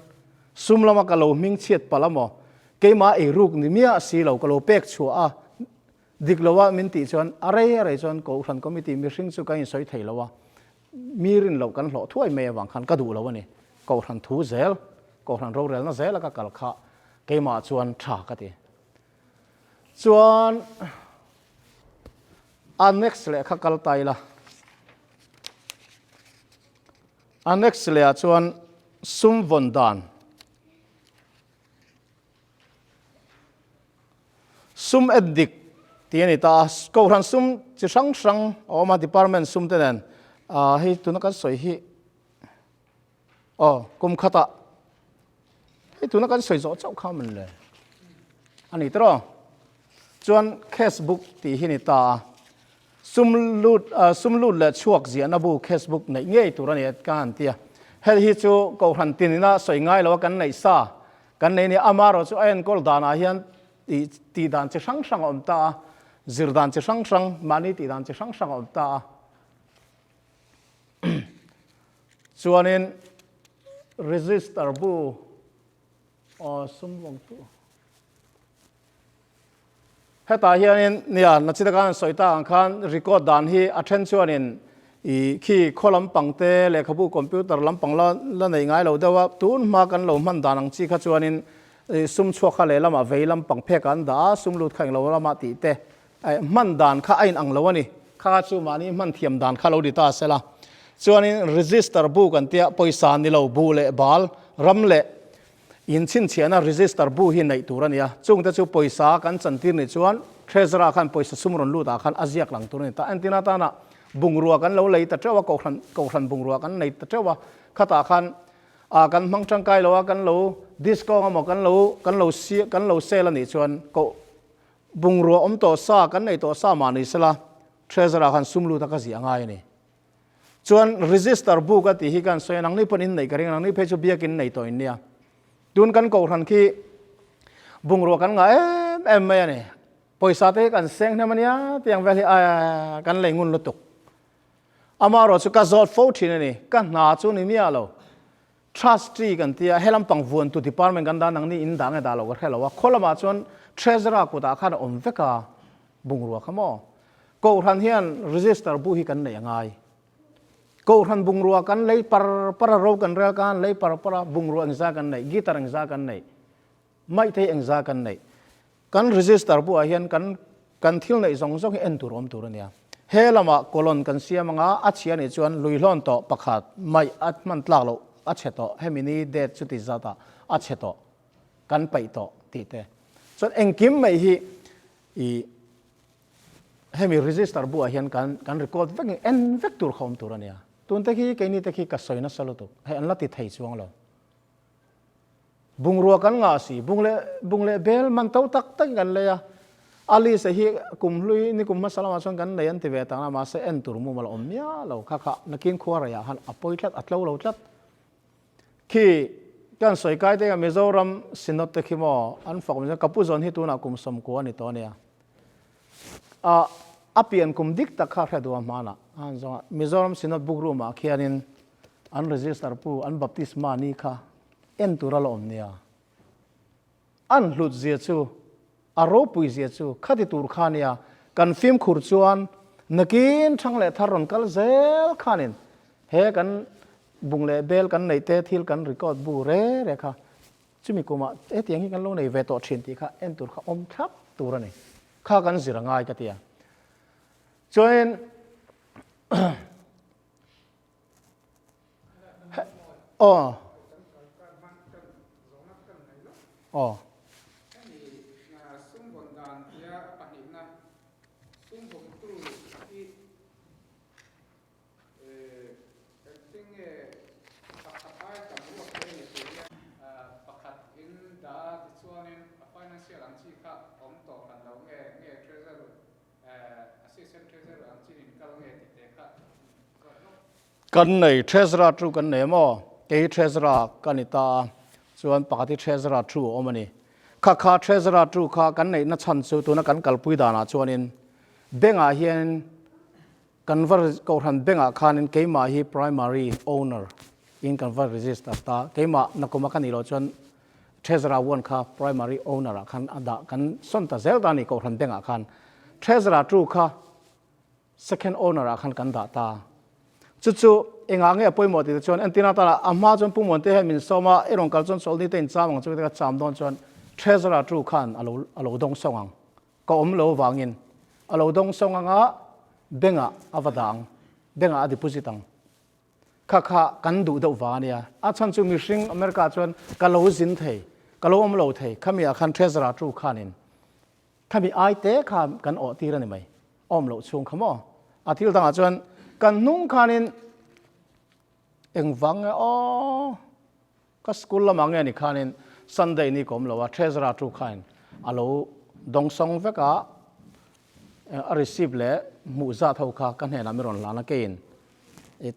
sum lama ka lo hming chhiat palh a maw? Keimah eiruk ni miah si lo ka lo pek chhuah a, dik loa min tih chuan a rei a rei chuan Kohhran Committee mihring chu kan insawi thei lo a, Mi rin loh kan hlawh thuai mai avang khan ka duh lo a ni. Kohhran thu zel, Kohhran rorelna zela ka kal kha keimah chuan tha ka ti. Chuan annex leh kha kal ta ila. Annex lehah chuan sum vawn dan. Sum en dik tih a ni ta a, Kohhran sum chi hrang hrang a awm a, department sum te nen hei tuna kan sawi hi aw kum khatah hei tuna kan sawi zawh chauh kha mawn le a ni tawh chuan cash book tih hi a ni ta a, sum lut sum lut leh chhuak ziahna bu cash book neih ngei tur a ni ka han ti a, hei hi chu Kohhran tinina sawi ngai lo a kan neih sa Kan nei nia, amaherawh chu a enkawl danah hian tih tih dan chi hrang hrang a awm ta a, zir dan chi hrang hrang, mahni tih dan chi hrang hrang a awm ta a. Chuanin register bu aw sum vawng tu. Hetah hianin nia Nachita khan an sawi tak ang khan record dan hi a then chuanin ih khi khaw lampang te lehkhabu computer lampang la la nei ngai lo deuh a, tun hma kan lo hman dan ang chi kha chuanin ih sum chhuak kha lehlamah vei lampang phek ah an dah a, sum lut kha englo lamah tih te eh hman dan kha a inang lo a ni. Kha chu mahni hman thiam dan kha lo ni ta sela. Chuanin register bu kan tia pawisa ni lo bu leh bal ram leh Inchhinchhiahna register bu hi neih tur a ni a, chungte chu pawisa kan chantir nih chuan Treasurer khan pawisa sum rawn lut ah khan a ziak lang tur a ni ta. Entirna atana bungrua kan lo lei ta teuh a, kohhran kohhran bungrua kan nei ta teuh a, khatah khan ah kan hmang tangkai lo a, kan lo discount emaw kan lo kan lo kan lo sale a nih chuan koh bungrua awm tawh sa kan nei tawh sa mah ni sela Treasurer khan sum lut a ka ziah ngai a ni. Chuan register book a tih hi kan sawi a, nangni pawn in neih ka ring a, nangni phei chu biakin nei tawh in nia. Tun kan kohhran khi bungrua kan ngah em em mai a ni. Pawisa te hi kan seng hnem a nia tiang vel hi a kan lei ngun lutuk. Amaherawh chu ka zawt fo thin a ni, ka hna chu ni miah lo. Trustee kan tia, he lampang vuantu department kan dah nangni in dah nge dah lo ka hre lo a, khaw lamah chuan treasurer kutah khan a awm vek a, bungrua kha maw? Kohhran hian register bu hi kan neih a ngai. Kohhran bungrua kan lei par par a, ro kan rel khan lei par par a, bungrua engzah kan neih, guitar engzah kan neih, maithei engzah kan neih. Kan register buah hian kan kan thil neih zawng zawng hi en tur awm tur a nia. He lamah colon kan siam anga a chhia nih chuan luihlawn tawh pakhat maih a hman tlak loh a chhe tawh, hemi ni date chuti zatah a chhe tawh, kan paih tawh tih te. Chuan engkim mai hi i hemi register buah hian kan kan record vek en vek tur kha awm tur a nia. Tun te khi keini te khi ka sawi nasa lutuk. Hei an la ti thei chuang lo. Bungrua kan ngah si, bung leh bung leh bel man to tak takin kan lei a. A list hi kum hlui ni kum hmasa lamah chuan kan nei an ti ve tak na, mahse en tur mumal a awm miah lo. Kha kha nakin khua reiah khan a pawi tlat, a tlo lo tlat. Khi kan sawi kai te Mizoram Synod te khi maw an fak awm chuan ka pu zawn hi tunah kum 90 a ni tawh a nia. A a pian kum dik tak kha hre duh a hmanah a han zawng a. Mizoram Synod book room ah khianin an register pu an baptisma ni kha en tur a la awm nia. An hlut zia chu, a ropui zia chu khati tur kha nia, kan fimkhur chuan nakin thang leh thar rawn kal zel khanin he kan bung leh bel kan neih te thil kan record bu re re kha chumi kumah hetiang hi kan lo nei ve tawh thin tih kha en tur kha awm thlap tur a ni. Kha kan zir a ngai ka ti a. Chuanin Aw. Aw. Kan nei Treasurer chu kan nei maw? Kei Treasurer ka ni ta a, chuan pakhat hi Treasurer chu a awm a ni. Kha kha Treasurer chu kha kan neihna chhan chu tuna kan kalpui danah chuanin Bank-ah hianin kan va Kohhran Bank-ah khanin keimah hi Primary Owner in kan va register ta. Keimah nakuma ka nih loh chuan Treasurer one kha Primary Owner ah khan a dah kan sawn ta zel ta a ni Kohhran Bank-ah khan. Treasurer chu kha Second owner ah khan kan dah ta. Chu chu engah nge a pawimawh tih te chuan entir atana a hma chuan Pu Muante hian min sawm a, i rawn kal chuan chawlhni te in cham ang chu ka cham dawn chuan Treasurer tu khan a lo a lo dawng sawng ang. Ka awm lo vangin a lo dawng sawng ang a, bank ah a va dah ang, bank ah a deposit ang. Kha kha kan duh deuh vang a nia. A chhan chu mihring America ah chuan ka lo zin thei, ka lo awm lo thei, khami ah khan Treasurer tu khanin Khami ai te kha kan awh tir a ni mai. Awm loh chhung kha maw? A thil dangah chuan kan hnung khanin engvang nge aw ka school lamah nge ni khanin Sunday ni ka awm lo a, Treasurer tu khain a lo dawng sawng vek a, a receipt leh hmuh zat ho kha ka hnenah mi rawn hlan a keiin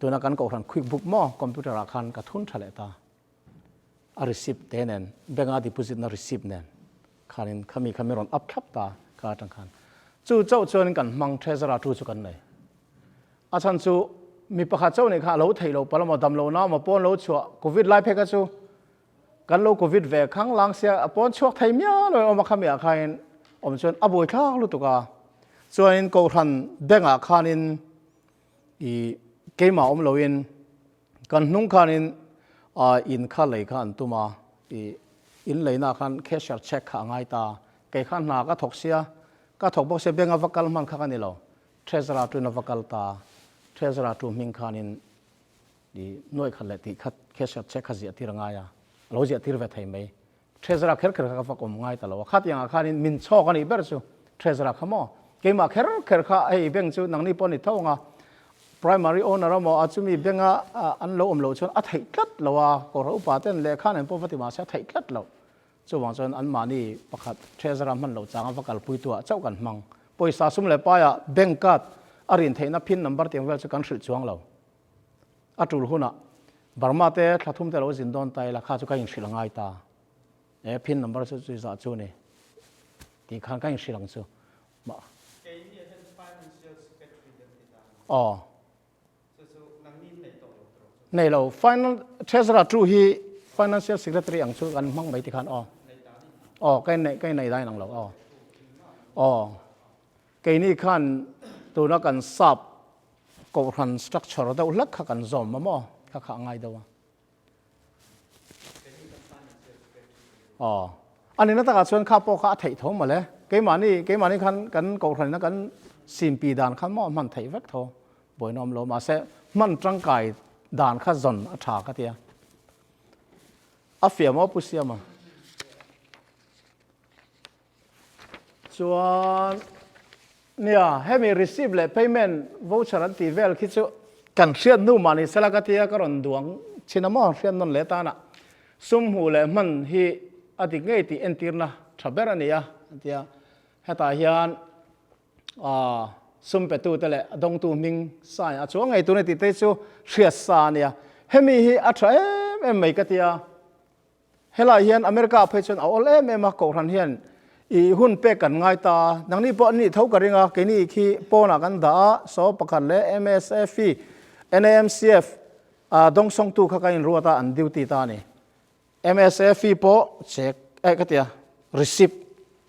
tuna kan kohhran quick book maw computer ah khan ka thun tha leh ta. A receipt te nen bank a deposit na receipt nen khanin khami kha mi rawn up thlap ta kha atang khan chu chauh chuanin kan hmang treasurer tu chu kan nei. A chhan chu mi pakhat chauh nih kha a lo theih loh palh emaw dam lo na emaw pawn lo chhuah covid lai phei kha chu kan lo covid ve khang lang sia a pawn chhuak thei mial lo awm a khami ah khain awm chuan a buai thlak lutuk a chuanin kohhran bank ah khanin i keimah awm loin Kan hnung khanin in kha lei kha an tum a, i in leina khan cashier check kha a ngai ta. Kei kha hna ka thawk sia, ka thawk bawk sia bank a va kal hman kha ka ni lo. Treasurer tuin a va kal ta, treasurer tu hming khanin i nuaih khat leh tih kha cashier check kha ziah tir a ngai a, a lo ziah tir ve thei mai. Treasurer kher kher kha ka fak awm ngai ta lo a, khatiang ah khanin min chhawk a nih ber chu Treasurer kha maw? Keimah kher kher kha hei bank chu nangni pawh a ni tho ang a, primary owner a maw a chumi bank a an lo awm loh chuan a theih tlat lo a, Kohhran upa ten lehkha nen pawh va ti mahse a theih tlat loh. Chuvang chuan anmahni pakhat Treasurer hman loh changa va kalpui tu ah chauh kan hmang. Pawisa sum leh paiah bank card a rin theihna pin number tiang vel chu kan hrilh chuang lo. A tul hunah Burma te thla thum te lo zin dawn ta ila kha chu ka inhrilh a ngai ta. E pin number chu chu zah chu ni tih khan ka inhrilh ang chu. Ma. Keini ah hian financial secretary kan ti ta a ni. Aw. Chu chu nangni in nei tawh lo tawh chu. Nei lo. Final treasurer chu hi financial secretary ang chu kan hmang mai ti khan aw. Nei dan in ang. Aw ka in ka in nei dan in ang lo aw. Aw. Keini khan tuna kan sap Kohhran structure deuh hlek kha kan zawm a maw? Kha kha a ngai deuh a. Aw. A nihna takah chuan kha pawh kha a theih tho mawle. Keimahni, keimahni khan kan Kohhranina kan simpi dan khan maw hman theih vek tho. Buaina awm lo. Mahse, hman tangkai dan kha zawn a tha ka tia. A fiah maw Pu Siama? Chuan nia hemi receipt leh payment voucher an tih vel khi chu. Kan hriat hnu mah ni sela ka tia ka rawn duang chin a maw hriat nawn leh tana sum hmuh leh hman hi a dik ngei tih entirna tha ber a ni a a ti a. Hetah hian sum petute leh a dawngtu hming sign a chuang ngei tur a ni tih te chu hriat sa a nia. Hemi hi a tha em em mai ka tia. Helai hian America ah phei chuan a awl em em a, Kohhran hian i hun pek kan ngai ta a, nangni pawh an nih tho ka ring a, keini khi pawnah kan dah a, saw pakhat leh MSF, NAMCF a dawngsawngtu kha kan inruat a, an duty ta a ni. MSF pawh check eh ka tia receipt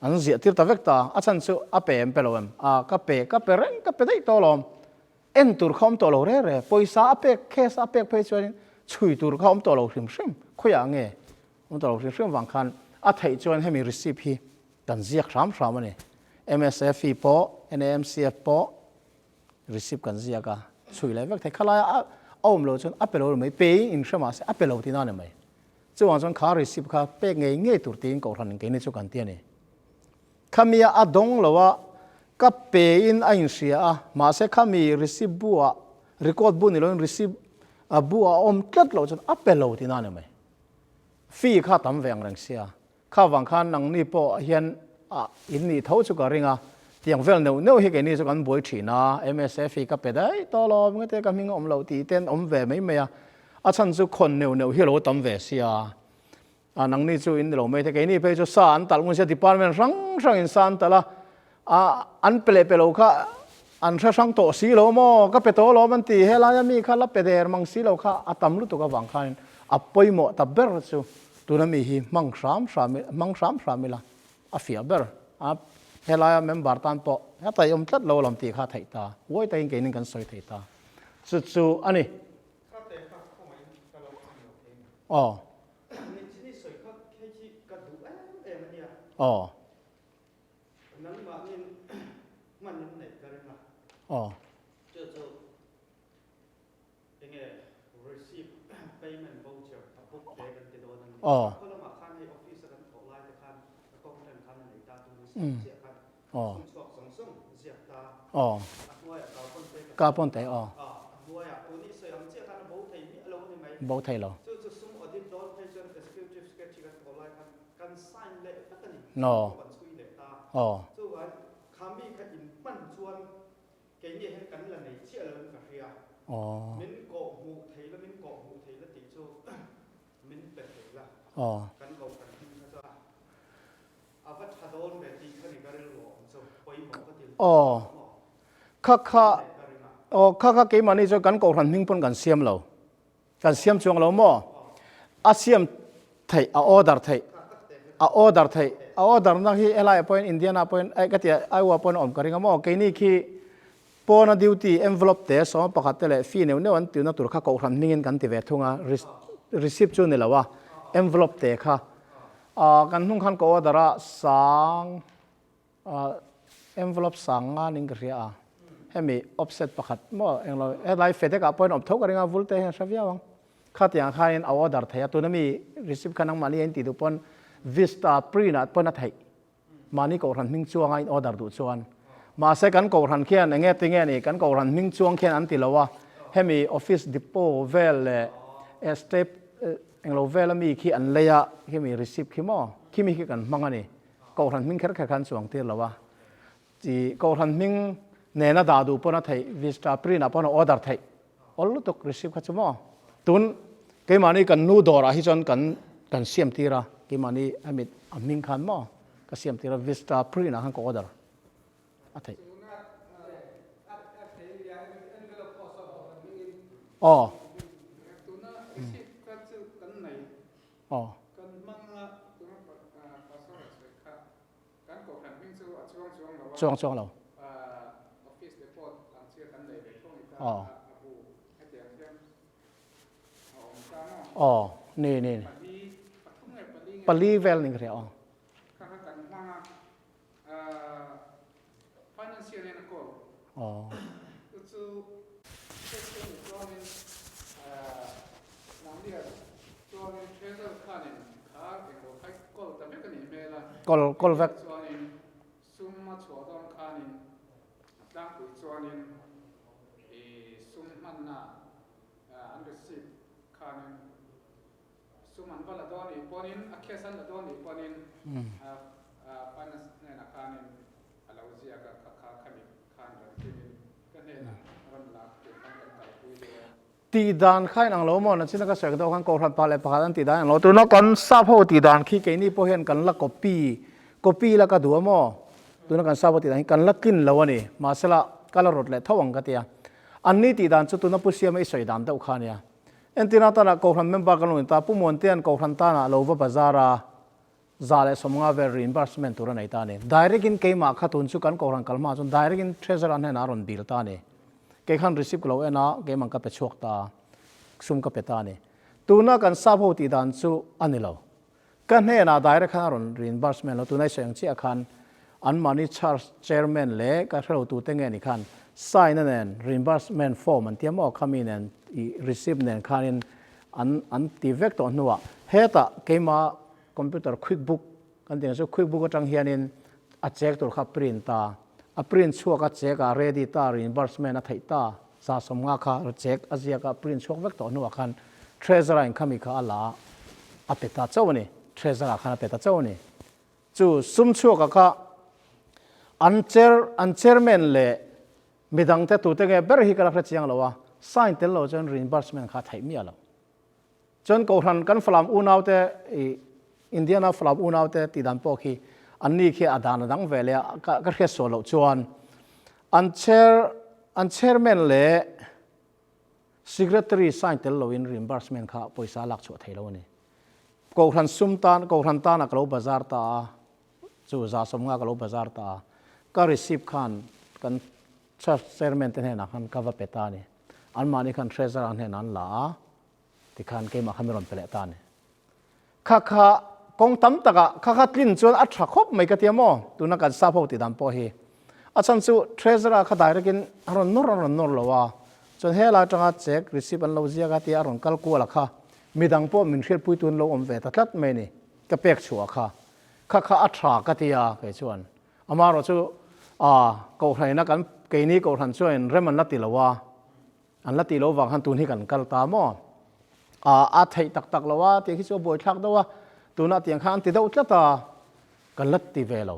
an ziah tir ta vek ta, a chhan chu a pe em pe lo em? A ka pe, ka pe reng, ka pe daih tawh alawm. En tur kha awm tawh lo re re, pawisa a pek, case a pek phei chuanin chhui tur kha awm tawh lo hrim hrim, khawiah nge awm tawh lo hrim hrim vang khan a theih chuan hemi receipt hi kan ziak hram hram a ni. MSFE pawh, NAMCF pawh receipt kan ziak a, chhui leh vek thei. Khalaia a awm lo chuan a pe lo mai, pe in hre mahse a pe lo tihna a ni mai. Chuvang chuan kha receipt kha pek ngei ngei tur tiin Kohhran in keini chu kan ti a ni. Khamia a dawng lo a, ka pe in a inhria a, mahse khami receipt bu ah, record bu ni loin receipt bu ah a awm tlat loh chuan a pe lo tihna a ni mai. Fee kha a tam ve ang reng sia. Kha vang khan nangni pawh hian a in nih tho chu ka ring a, tiang vel neuh neuh hi keini chu kan buai thin a, MSA fee ka pe daih tawh lo, engate ka hming a awm loh tih te an awm ve mai mai a, a chhan chu khawn neuh neuh hi a lo tam ve sia. A nangni chu in ni lo mai te, keini phei chu sa an talh ngun sia department hrang hrang in sa an talh a, a an pe leh pe lo kha an hre hrang tawh si lo maw, ka pe tawh alawm an ti, helaia mi kha la pe der mang si lo kha a tam lutuk avang khanin a pawimawh ta ber chu tuna mi hi hmang hram hram hmang hram hram ila a fiah ber a, helaia member tan pawh heta i awm tlat lo alawm tih kha a theih ta, huai takin keinin kan sawi thei ta chu chu a ni. Aw. Aw. Aw. Aw. Aw. Aw. Ka pawn te aw. Bo thei lo. No. Aw. Aw. Aw. Aw, kha kha, aw kha kha keimahni chuan kan kohhran hming pawn kan siam lo. Kan siam chuang lo maw? A siam theih, a order theih, a order theih, a order na hi helaiah pawhin Indiana pawhin, eh ka ti a, Iowa pawhin a awm ka ring a maw? Keini khi pawna duty envelope te sawma pakhat te leh fee neuh neuh an tihna tur kha kohhran hmingin kan ti ve thung a, receipt chu ni lo a, envelope te kha Ahh kan hnung khan ka order a sang ahh envelope sang nga ning ka hria a, hemi offset pakhat maw englo helai fedek ah pawhin awm tho ka ring a vul te hian hre viau ang, khatiang khanin a order thei a tuna mi receipt kha nangmahni a in tih duh pawn vista print ah pawn a theih mahni kohhran hming chuanga in order duh chuan mahse kan kohhran khian enge tinge ni kan kohhran hming chuang khian an ti lo a hemi office depot vel leh step Englo vela mi khi an lei a, khimi receipt khi maw, khimi khi kan hmang a ni. Kohhran hming kher kher khan chuang tir lo a. Chi kohhran hming nena dah duh pawn a theih, vista print ah pawn a order theih. Awl lutuk receipt kha chu maw. Tun keimahni kan nu dawrah hi chuan kan kan siam tir a, keimahni hemi a hming khan maw ka siam tir a, vista print ah khan ka order a theih. Aw. Aw. Chuang chuang lo. Aw. Aw, ni ni. Pali vel ni ka hria aw. Kawl kawl vek. va la dawn nih pawhin, a case an la dawn nih pawhin finance hnenah khanin a lo ziak a, kha kha khami khan rawn thlengin ka hnenah rawn lak tur khan kan kalpui dawn. Tih dan kha inang lo maw? Nachina ka sawi deuh khan Kohhran pa leh pakhat an tih dan inang lo. Tuna kan sap ho tih dan khi keini pawh hian kan la copy, copy la ka duh a maw? Tuna kan sap ho tih dan hi kan la tlin lo a ni. Mahsela ka la rawt leh tho ang ka ti a. Anni tih dan chu tuna Pu Siama i sawi dan deuh kha a nia. Entirna tana Kohhran member kan lo in ta, Pu Muantea'n Kohhran tana lo va bazar a, 150 vel reimbursement tur a nei ta a ni. Direct in keimah kha tun chu kan Kohhran kal hma chuan direct in Treasurer a hnenah a rawn dil ta a ni. Kei khan receipt ka lo en a, keimah ka pe chhuak ta a, sum ka pe ta a ni. Tuna kan sap ho tih dan chu a ni lo. Ka hnenah direct khan a rawn reimbursement lo, tuna i sawi ang chiah khan anmahni charge chairman leh ka hrelo tute nge ni khan sign a nen reimbursement form an tia maw khami nen i receipt nen khanin an an ti vek tawh hnuah hetah keimah Computer quick book kan tih ang chu quick book atang hianin a check tur kha print a, a print chhuak a check a ready ta reimbursement a theih ta 150 kha check a ziak a print chhuak vek tawh hnuah khan treasurer in khami kha a la a pe ta chauh a ni, treasurer ah khan a pe ta chauh a ni. Chu sum chhuak ah kha an chair an chairman leh midang te tute nge ber hi ka la hre chiang lo a, sign tel lo chuan reimbursement kha a theih miah lo. Chuan Kohhran kan Falam unaute i Indiana Falam unaute tih dan pawh khi anni khi a dan a dang ve leh a, ka ka hriat sual loh chuan an chair an chairman leh secretary sign tel loin reimbursement kha pawisa a lak chhuah thei lo a ni. Kohhran sum tan Kohhran tana ka lo bazar ta a, chu 150 ka lo bazar ta a, ka receipt khan kan church chairman te hnenah khan ka va pe ta a ni. Anmahni khan treasurer hnenah an la a, Tikhan keimah kha mi rawn pe leh ta a ni. Kha kha kawng tam takah kha kha tlin chuan a tha khawp mai ka ti a maw? Tuna kan sap ho tih dan pawh hi. A chhan chu Treasurer kha direct in a rawn nawr a rawn nawr lo a, chuan helai atanga check receipt an lo ziak a tia a rawn kal kual a kha midang pawh min hriatpui tun lo awm ve ta tlat mai a ni. Ka pek chhuah kha. Kha kha a tha ka ti a kei chuan. Amaherawh chu aa Kohhranina kan keini Kohhran chuan rem an la ti lo a. An la tih loh vang khan tun hi kan kal ta maw? Aa a theih tak tak lo a tih khi chu a buaithlak deuh a, tunah tiang khan an ti deuh tlat a, kan la ti ve lo.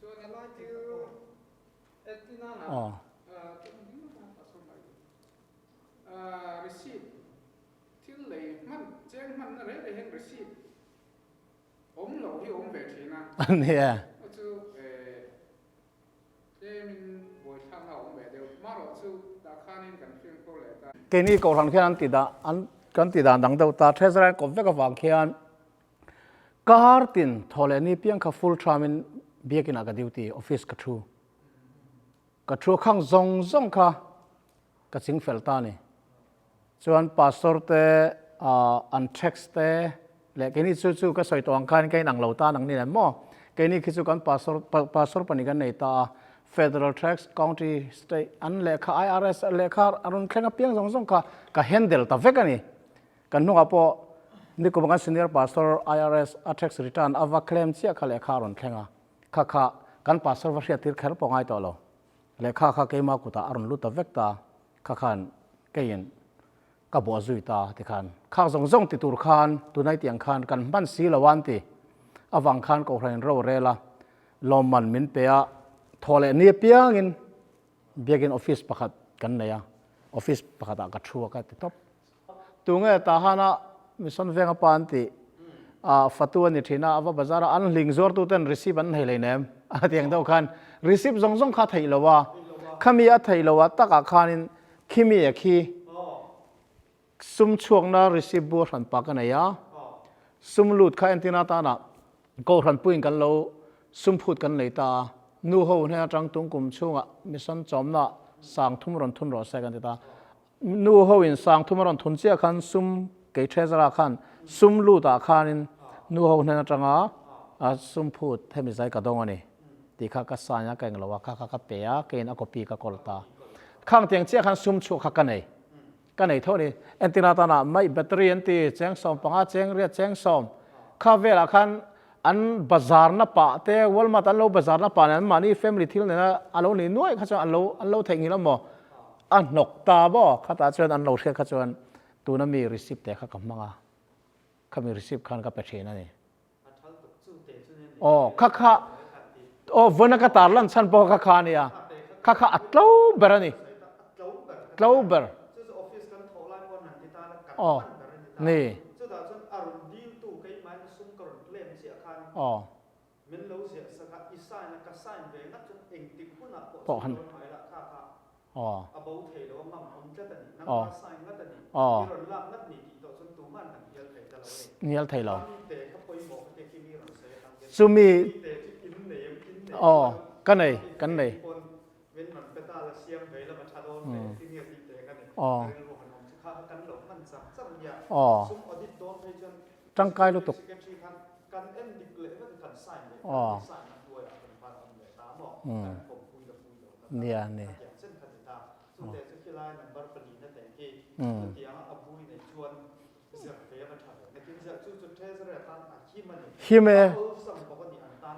Chuan a lai thil entinana receipt thil lei hman cheng hmanna reng reng hian receipt awm loh hi awm ve thin a. Nia. Chu Tlemin buaithlakna a awm ve deuh. Marawh chu tah khanin kan fimkhur leh ta. Keini Kohhran khian an ti dah an kan ti dan dang deuh ta. Treasurer an kawp vek avang khian kar tin thaw leh ni piang kha full term-in biakinah ka duty, office ka thu. Ka thu khang zawng zawng kha ka ching fel ta a ni. Chuan pastor te an tax te leh keini chu chu ka sawi tawh ang khan ka inang lo ta nang ni nen maw? Keini khi chu kan pastor pastor pahnih kan nei ta a, federal tax, county, state an lehkha IRS lehkha a rawn thleng apiang zawng zawng kha ka handle ta vek a ni. Kan hnungah pawh nikum kan senior pastor IRS a tax return a va claim chiah kha lehkha a rawn thleng a, kha kha kan pastor va hriattir kher pawh ngai tawh lo. Lehkha kha keima kutah a rawn lut ta vek ta, kha khan keiin ka buah zui ta tikhan khak zawng zawng ti tur khan tunai tiang khan kan hman si lo an ti avang khan Kohhran in ro rel a, lawmman min pe a, thaw leh ni apiangin biakin office pakhat kan nei a, office pakhatah ka thu a ka ti tawp. Tunge Tahana Mission Venga pa an tih a fatu a ni thin a, a va bazar a, an hling zuartu ten receipt an nei hleinem a ti ang deuh khan receipt zawng zawng kha a theih lo a, khami a theih lo a takah khanin khimi a khi sum chhuakna receipt bu a hran pa ka nei a, sum lut kha entir atana Kohhran puiin kan lo sum phut kan nei ta a, nu ho hnen atang tung kum chhungah mission chawmna 3000 rawn thun rawh se kan ti ta. Nu ho in 3000 a rawn thun chiah khan sum kei treasurer khan sum lut ah khanin nu ho hnen atanga sum phut hemi zai ka dawng a ni tih kha ka sign a ka englo a kha kha ka pe a keiin a copy ka kawl ta. Khang tiang chiah khan sum chhuak kha ka nei. Ka nei tho a ni. Entir atana mai battery an ti cheng 15 cheng riat cheng sawm kha velah khan an bazar na pah te Walmart an lo bazar na pah nen an mahni family thil nena a lo nih nuaih kha chuan an lo an lo theihnghilh a maw a hnawk ta maw khatah chuan an lo hriat kha chuan tuna mi receipt te kha ka hmang a. Khami receipt khan ka pe thin a ni. Aw kha kha aw vawiina ka tar lan chhan pawh kha kha a nia. Kha kha a tlo ber a ni. Tlo ber. Aw ni. Aw. Pawh han aw aw aw hnial thei lo chumi aw ka nei kan nei aw aw tangkai lutuk aw Nia ni. Him e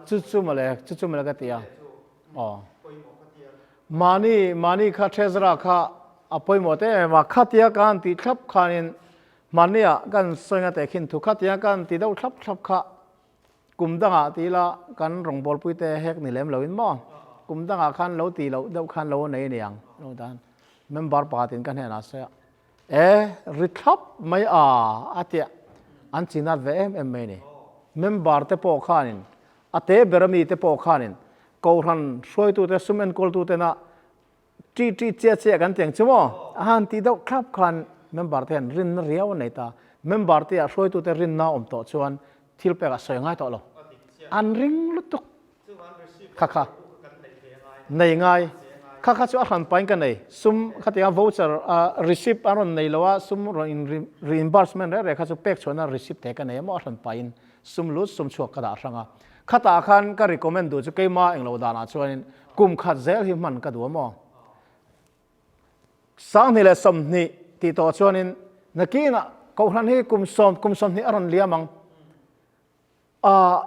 chu chu mawle chu chu mawle ka ti a. Aw. Mahni mahni kha treasurer kha a pawimawh te em em a khatia ka han tih thlap khanin mahnia kan sawi nga tehkhin thu khatia ka han ti deuh thlap thlap kha Kum dangah ti ila kan rawngbawlpui te hek ni lem loin maw? Kum dangah khan lo ti loh deuh khan lo nei aniang lo dan member pakhatin ka hnenah sawi a, e ri thlap mai a a tia an chinat ve em em mai ni. Member te pawh khanin a te ber ami te pawh khanin Kohhran hruaitute sum enkawltutena Ṭih ṭih chiah chiah kan ti ang chu maw? A han tih deuh thlap khan member te hian rinna riau an nei ta. Member te ah hruaitute rinna awm tawh chuan thil pek ah sawi ngai tawh lo. An ring lutuk. Kha kha. Nei ngai. Kha kha chu a hran pain ka nei. Sum khatianga voucher receipt an rawn nei lo a, sum rawn in reimbursement reng reng kha chu pek chhuahna receipt te ka nei a maw a hran pain sum lut sum chhuak ka dah hrang a. Khatah khan ka recommend duh chu keima englo danah chuanin kum khat zel hi hman ka duh a maw? 20 leh 20 tih tawh chuanin nakinah Kohhran hi kum sawm kum 20 a rawn liam ang. Ah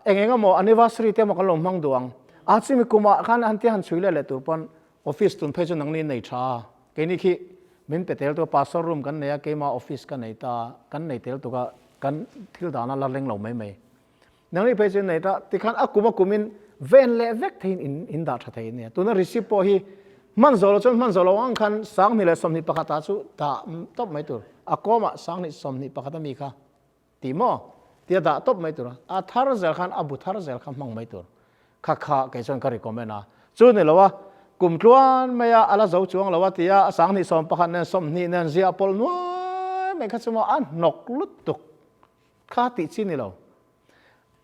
eng eng emaw anniversary te emaw kan lo hmang duh ang. A chumi kumah khan han tia han chhui leh leh tur pawn office tun phei chu nangni nei tha a. Keini khi min pe tel tu a pastor room kan nei a keima office ka nei ta kan nei tel tuk a kan thil dana la reng lo mai mai. Nangni phei chu nei ta tikhan a kum a kumin ven leh vek theiin in in dah tha thei a nia. Tuna receipt pawh hi hman zawh loh chuan hman zawh loh ang khan 2021 ah chu dah tawp mai tur. A kawmah 2021 a mi kha tih maw tia dah tawp mai tur a. A thar zel khan a bu thar zel kha hmang mai tur. Kha kha kei chuan ka recommend a. Chu ni lo a kum tluan mai a a la zo chuang lo a tia 2021 nen 20 nen ziah pawlh nuai mai kha chu maw a hnawk lutuk. Kha tih chi ni lo.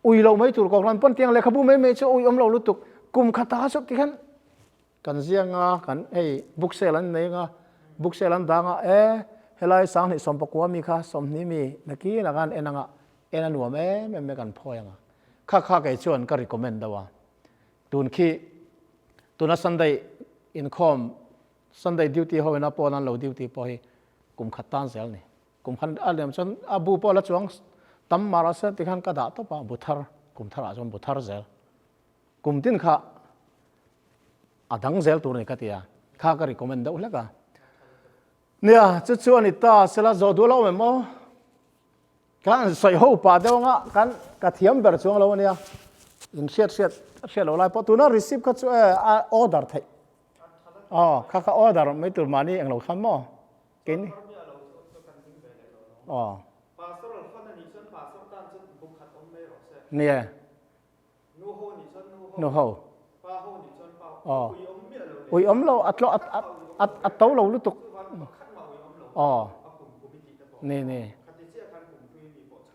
Ui lo mai tur Kohhran pawn tiang lehkhabu mai mai chu ui awm lo lutuk. Kum khat ta chu tikhan kan ziang a, kan hei book sale an nei anga, book sale an dang a, e helai 2019 mi kha 20 mi nakin anga an en anga, en a nuam em em mai kan phawi anga. Kha kha kei chuan ka recommend deuh a. Tun khi tuna Sunday inkhawm Sunday duty ho ina pawn an lo duty pawh hi kum khat tan zel ni. Kum khan a liam chuan a bu pawh la chuang tam mar a se tikhan ka dah tawp a, bu thar, kum tharah chuan bu thar zel. Kum tin kha a dang zel tur a ni ka ti a, kha ka recommend deuh hlek a. Nia, chu chu a ni ta, sela zawh duh lo awm em aw? Kan sawi ho pah deuh anga kan ka thiam ber chuang lo a nia. In hriat hriat hriat loh lai pawh tuna receipt kha chu e a order theih. Aw, kha kha order mai tur mahni englo khan maw? Keini. Aw. Nia. Nu ho. Aw. Ui awm lo a tlo a a to lo lutuk. Aw. Ni ni.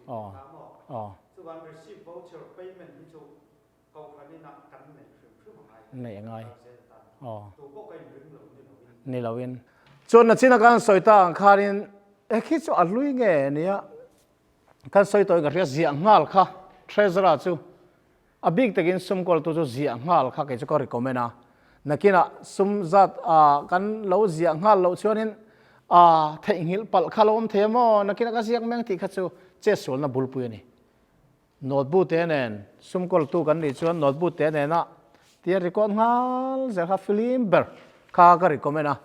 Aw. Aw. Neih a ngai. Aw. Ni loin. Chuan nachina kan sawi ta ang khanin he khi chu a hlui nge nia kan sawi tawhin ka hria ziah nghal kha treasurer chu a bik takin sum kawltu chu ziah nghal kha kei chu ka recommend a. Nakinah sum zat a kan lo ziah nghal loh chuanin a theihnghilh palh kha lo awm thei a maw nakinah ka ziak meng tih kha chu chetsualna bulpui a ni. Notebook te nen sum kawltu kan nih chuan notebook te nena tia record nghal zel kha film ber kha ka recommend a.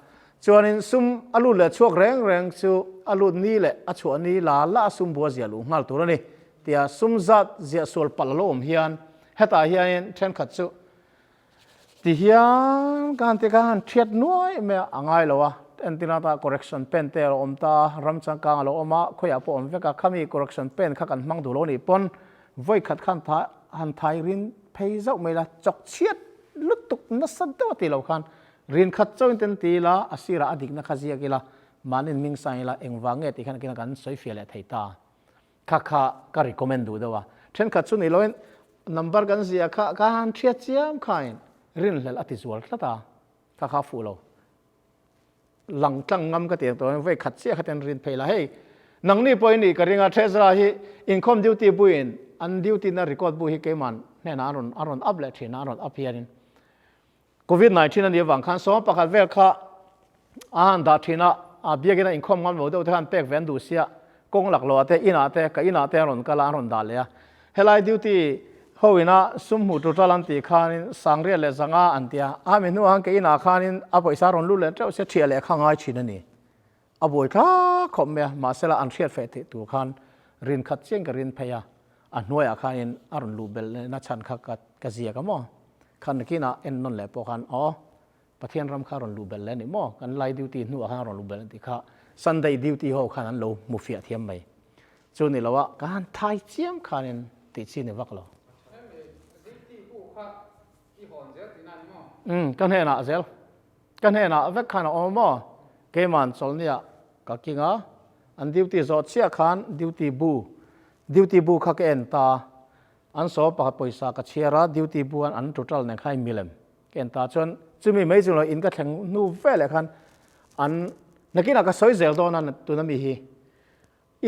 Chuanin sum a lut leh chhuak reng reng chu a lut ni leh a chhuah ni la la a sum bua ziah luh nghal tur a ni tia sum zat ziah sual palh a lo awm hian hetah hianin thenkhat chu ti hian ka han ti ka han thiat nuai mai a, a ngai lo a, entirna ata correction pen te a lo awm ta a, ram changkang a lo awm a, khawiah pawh awm vek a, khami correction pen kha kan hmang duh lo nih pawn vawikhat khan han thai rin phei zauh mai la, chawk chhiat lutuk nasa deuh a ti lo khan Rin khat chauhin ten ti ila, a sirah a dikna kha ziak ila, mahniin hming sang ila, engvang nge tih khan kina kan sawi fiah leh thei ta. Kha kha ka recommend duh deuh a. Thenkhat chu ni loin number kan ziah kha ka han hriat chiam khain rinhlelh a ti zual tlat a, kha kha a fuh lo. Lang tlang ngam ka ti ang tawh vei khat chiah kha ten rin phei la. Hei, nangni pawh i nih ka ring a, Treasurer hi inkhawm duty buin an duty na record bu hi keiman hnenah a rawn a rawn up leh thin a, a rawn up hianin Covid 19 a nih avang khan sawma pakhat vel kha a han dah thin a, a biakin a inkhawm ngam lo deuh te khan pek ve an duh sia, kawng lak loh ah te, inah te, ka inah te an rawn kal a, an rawn dah leh a. Helai duty ho ina sum hmuh tur tal an tih khanin sangriat leh zanga an ti a, a mi hnuah khan ka inah khanin a pawisa a rawn lut leh teuh sia, thiah leh kha ngai thin a ni. A buai thlak khawp mai a, mahsela an hriat feh theih tur khan rin khat chiang ka rin phei a, a hnuaiah khanin a rawn luh belh lehna chhan kha ka ka ziak a maw? Khan nakinah en nawn leh pawh khan aw Pathian ram kha a rawn luh belh leh a ni maw? Kan lai duty hnuah khan a rawn luh belh a tih kha Sunday duty ho khan an lo hmu fiah thiam mai. Chu ni lo a, ka han thai chiam khanin tih chi ni vak lo. Hemi duty bu kha i hawn zel tihna a ni maw? Umm, ka hnenah zel. Ka hnenah vek khan a awm maw? Keiman chawlhniah ka king a, an duty zawh chiah khan duty bu, duty bu kha ka en ta a, an saw pakhat pawisa ka chhiar a, duty bu an an total nen khan milem ka en ta chuan chumi mai chu lo in ka thleng hnu veleh khan an nakinah ka sawi zel dawn a tuna mi hi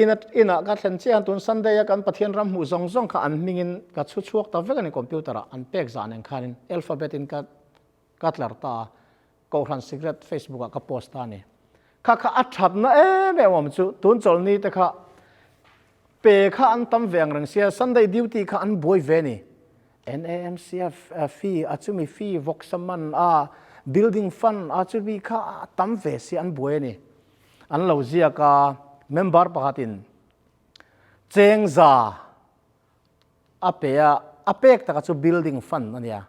ina inah ka thlen chiah tun Sunday a kan Pathian ram hmuh zawng zawng kha an hmingin ka chhu chhuak ta vek a ni computer ah an pek zah nen khanin alphabet in ka Ka tlar ta a, Kohhran Secret Facebook ah ka post ta a ni. Kha kha a thatna em em awm chu tun chawlhni te kha pe kha an tam ve ang reng sia, Sunday duty kha an buai ve ni. NAMCF fee a chumi fee vawksa man a, building fund a chumi kha a tam ve sia an buai a ni. An lo ziak a, member pakhatin chengza A pe a, a pek taka chu building fund a nia.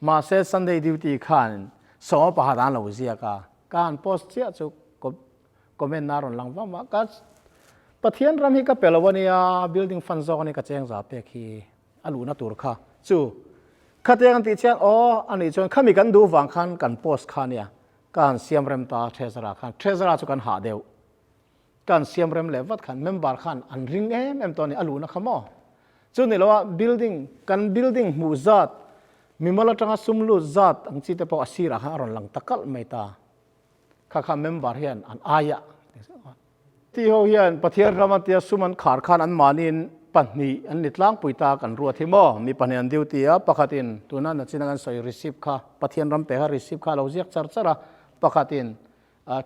Mahse Sunday duty khan sawma pakhat an lo ziak a, ka han post chiah chu comment na rawn lang vang vang a, ka Pathian ram hi ka pe lo a nia, building fund zawk a ni ka cheng za pek hi a luhna tur kha chu khatiang an tih chian aw a nih chuan khami kan duh vang khan kan post kha a nia, ka han siam rem ta Treasurer khan, Treasurer chu kan hah deuh. Kan siam rem leh vat khan member khan an ring em em tawh a ni, a luhna kha maw? Chu ni loa building, kan building hmuh zat, mimal atanga sum lut zat ang chi te pawh a sirah khan a rawn lang ta kalh mai ta. Kha kha member hian an aia ti ho hian Pathian ram a tia sum an khar khan an mahniin pahnih an ni tlangpui ta kan ruat hi maw? Mi pahnih an duty a, pakhatin tuna nachina kan sawi receipt kha Pathian ram pe kha receipt kha a lo ziak char char a, pakhatin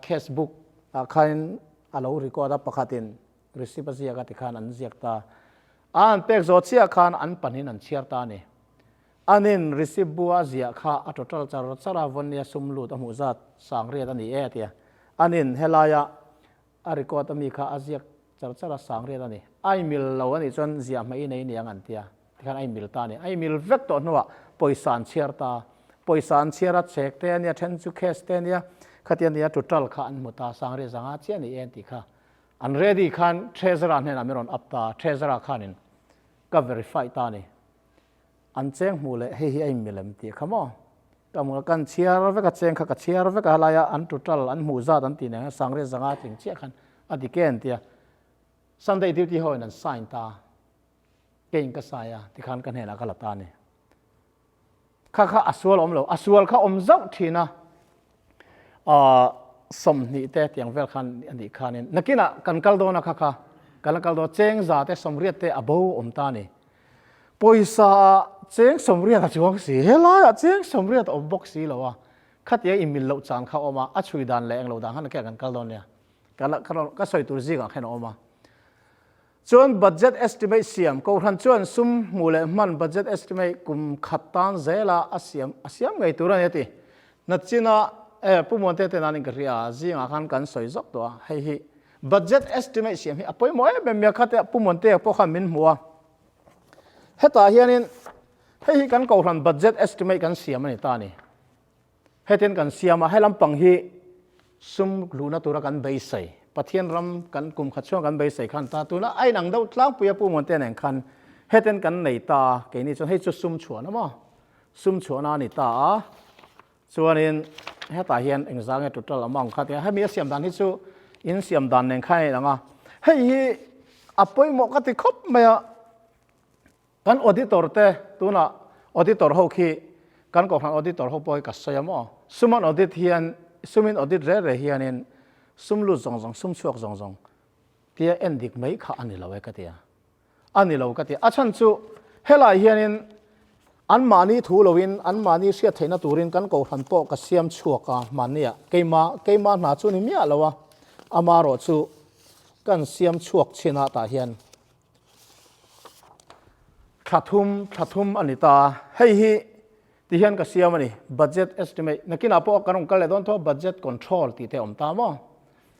Cash book ah khan a lo record a, pakhatin receipt a ziak a tikhan an ziak ta. A an pek zawh chiah khan an panin an chhiar ta a ni. Anin receipt bu a ziah kha a total char char a, vawnnia sum lut a hmuh zat sangriat a ni e a ti a. Anin helaia a record ami kha a ziak char char a, sangriat a ni. A imil lo a nih chuan ziah hmai nei niang an ti a. Tikhan a inmil ta a ni. A inmil vek tawh hnuah pawisa an chhiar ta. Pawisa an chhiar a, chek te a nia, then chu cash te a nia, khati a nia, total kha an hmu ta, Sangri zanga chiah a ni e an tih kha. An ready khan Treasurer hnenah min rawn up ta, Treasurer khanin ka verify ta a ni. An cheng hmuh leh hei hi a inmil em tih kha maw? Ka hmu a, kan chhiar vek a, cheng kha ka chhiar vek a, helaia an total an hmuh zat an tih nen khan Sangri zanga tling chiah khan a dik e an ti a. Sunday duty ho in an sign ta. Keiin ka sai a, tikhan ka hnenah ka la ta a ni. Kha kha a sual awm lo, a sual kha awm zauh thin a, aah 20 te tiang vel khan a nih khanin nakinah kan kal dawn a kha kha kan la kal dawn cheng za te 80 te a bo awm ta a ni. Pawisa ah cheng 80 a chuang si, helaiah cheng 80 a awm bawk si lo a, khatia inmil loh chan kha a awm a, a chhui dan leh englo dan khan nakinah kan kal dawn nia, ka la ka sawi tur zingah khan a awm a. Chuan budget estimate siam, Kohhran chuan sum hmuh leh hman budget estimate kum khat tan zela a siam a siam ngei tur a ni a ti. Nachina e Pu Muante te nan in ka hria zingah khan kan sawi zawk tawh a, hei hi budget estimate siam hi a pawimawh em em mai a, khate Pu Muante pawh khan min hmu a, hetah hianin hei hi kan kohhran budget estimate kan siam a ni ta a ni. Hetin kan siam a, he lampang hi sum luhna tura kan beisei, Pathian ram kan kum khat chhunga kan beisei khan ta tuna a inang deuh tlangpui a Pu Muantea nen khan hetin kan nei ta, keini chuan hei chu sum chhuahna maw? Sum chhuahna a ni ta a, chuanin hetah hian engzah nge total amount kha tia hemi a siam dan hi chu in siam dan nen khan a inang a, hei hi a pawimawh ka ti khawp mai a. Kan auditor te tunah auditor ho khi kan kohhran auditor ho pawh hi ka sawi a maw? Sum an audit hian sumin audit reh reh hianin sum lut zawng zawng sum chhuak zawng zawng tia en dik mai kha a ni lo e ka ti a. A ni lo ka ti a. A chhan chu helai hianin anmahni thu loin anmahni hriat theihna turin kan kohhran pawh ka siam chhuak a hmanniah keimah keimah hna chu ni miah lo a amarawh chu kan siam chhuak chin ah tah hian Thla thum, thla thum a ni ta. Hei hi ti hian ka siam a ni, budget estimate. Nakinah pawh kan rawn kal leh dawn tho a, budget control tih te a awm ta maw?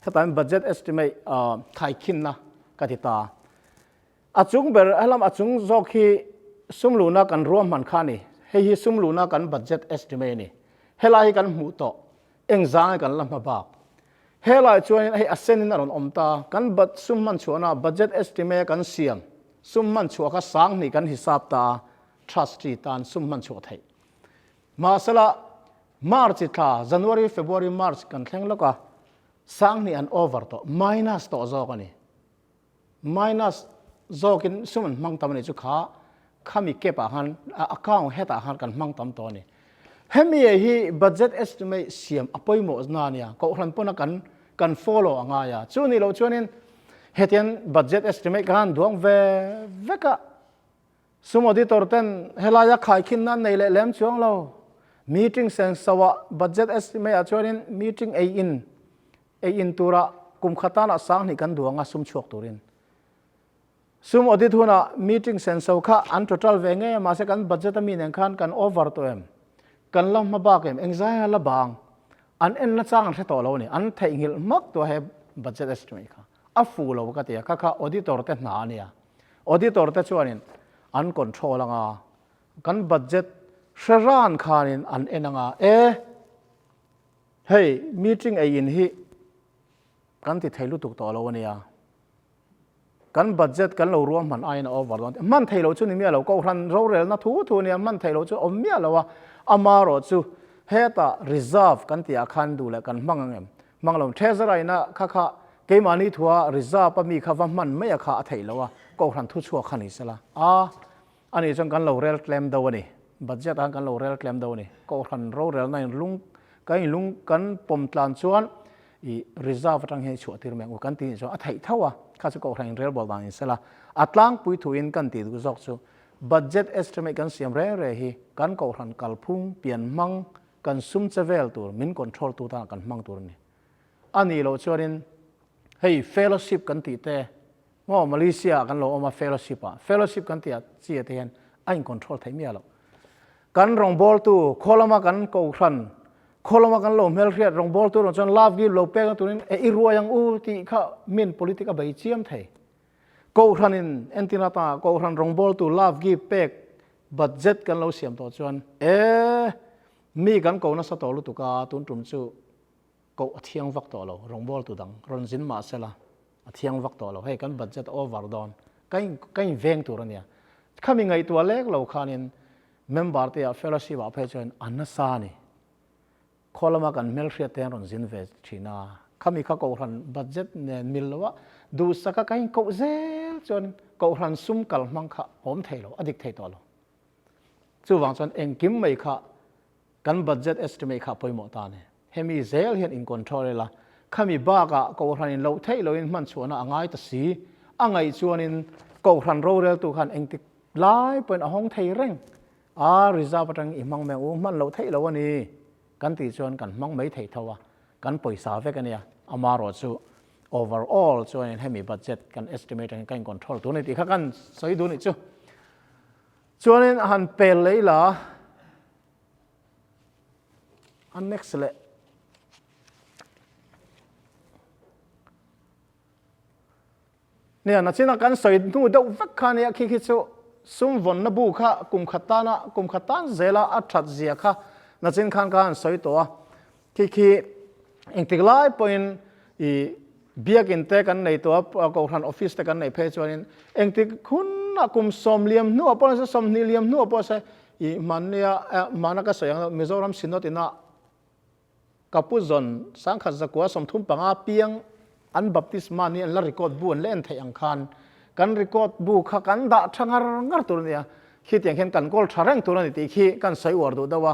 Hetah budget estimate khaikhinna ka ti ta. A chung ber, helam a chung zawk hi sum luhna kan ruahman kha a ni. Hei hi sum luhna kan budget estimate a ni. Helai hi kan hmuh tawh, engzang nge kan la hma bak? Helai chuanin hei a senin a rawn awm ta, kan bat sum hman chhuahna budget estimate kan siam sum hman chhuah kha sang hnih kan hisap ta a, trustee tan sum hman chhuah theih. Mahsela March thla, January, February, March kan thleng lawk a, sang hnih an over tawh, minus tawh zawk a ni. Minus zawkin sum an hmang tam a nih chu kha khami cap ah khan account hetah khan kan hmang tam tawh a ni. Hemi hi budget estimate siam a pawimawh na a nia, kohhran pawna kan kan follow a ngai a. Chu nih loh chuanin hetiang budget estimate khan duang ve vek a, sum auditor ten helaia khaikhin nan nei leh lem chuang lo. Meeting senso ah budget estimate ah chuanin meeting ei in Ei in tura kum khat tanah sang hnih kan duang a sum chhuak turin. Sum audit hunah meeting senso kha an total ve ngei a mahse kan budget a mi nen khan kan over tawh em? Kan la hma bak em? Engzai a la bang? An en na chang an hre tawh lo a ni. An theihnghilh hmak tawh a he budget estimate kha. A fu lo ka ti a, kha kha auditor te hna a nia. Auditor te chuanin an control anga kan budget hre ran khanin an en anga e, Hei meeting ei in hi kan ti thei lutuk tawh lo ania. Kan budget kan lo ruahman aiin a over dawn. Hman thei lo chu ni miah lo, kohhran rorelna thu thu ania, hman thei lo chu awm miah lo a. Amarawh chu hetah reserve kan tih ah khan duh leh kan hmang ang em? Hmang lo. Treasurer ina kha kha keimahni thua reserve a mi kha va hman mai a kha a theih lo a, kohhran thu chhuak kha ni sela. A. Ani chuan kan lo rel tlem do a ni. Budget ah khan kan lo rel tlem do a ni. Kohhran rorelna in lung kan in lung kan pawm tlan chuan i reserve atang hian i chhuah tir mai ang u kan ti nih chuan a theih tho a. Kha chu kohhran in relbawl dan in sela. A tlangpui thu in kan tih duh zawk chu budget estimate kan siam reng reng hi kan kohhran kalphung pian hmang kan sum che vel tur min control tu tan kan hmang tur a ni. A nih loh chuanin hei fellowship kan tih te Maw Malaysia ah kan lo awm a fellowship ah fellowship kan tih ah chi ah te hian a in control theih miah loh. Kan rawngbawltu khaw lama kan kohhran khaw lama kan lo hmelhriat rawngbawltu erawh chuan love gift lo pek na turin e i ruai ang u tih kha min politic a bei chiam thei. Kohhran in entir atan kohhran rawngbawltu love gift pek budget kan lo siam tawh chuan e mi kan ko nasa tawh lutuk a tun tum chu Koh a thiang vak tawh lo, rawngbawltu dang rawn zin mah sela a thiang vak tawh lo, hei kan budget a over dawn, ka in ka in veng tur a nia. Khami ngaihtuah lek lo khanin member te ah fellowship ah phei chuan a nasa a ni. Khaw lama kan hmelhriat te an rawn zin ve thin a, khami kha kohhran budget nen mil lo a duhsaka ka in koh zel chuan kohhran sum kal hmang kha awm thei lo, a dik thei tawh lo. Chuvang chuan engkim mai kha Kan budget estimate kha pawimawh ta a ni. Hemi zel hian in control ila, khami bakah Kohhran in loh theih loin hman chhuahna a ngai ta si. A ngaih chuanin Kohhran roreltu khan engtik lai pawhin a hawng thei reng. A reserve atangin i hmang mai ang u, hman loh theih lo a ni kan tih chuan kan hmang mai thei tho a, kan pawisa vek a nia. Amarawh chu overall chuanin hemi budget kan estimate atangin kan in control tur a ni tih kha kan sawi duh nih chu. Chuanin a han pel leh ila. A next leh. Nia, nachina kan sawi hnu deuh vek kha nia khi khi chu sum vawnna bu kha kum khat tana kum khat tan zela a that zia kha nachin khan ka han sawi tawh a. Khi khi engtik lai pawhin i biakin te kan nei tawh a, kohhran office te kan neih phei chuanin engtik hunah kum sawm liam hnuah pawh nise sawmhnih liam hnuah pawh se i hmannia hmana ka sawi ang Mizoram Synod ina Ka pu zawn sangkhat zakua 35 piang an baptisma ni an la record bu an la en theih ang khan kan record bu kha kan dah tha ngar ngar tur a nia, khitiang hian kan kawl tha reng tur a ni tih khi kan sawi uar duh deuh a.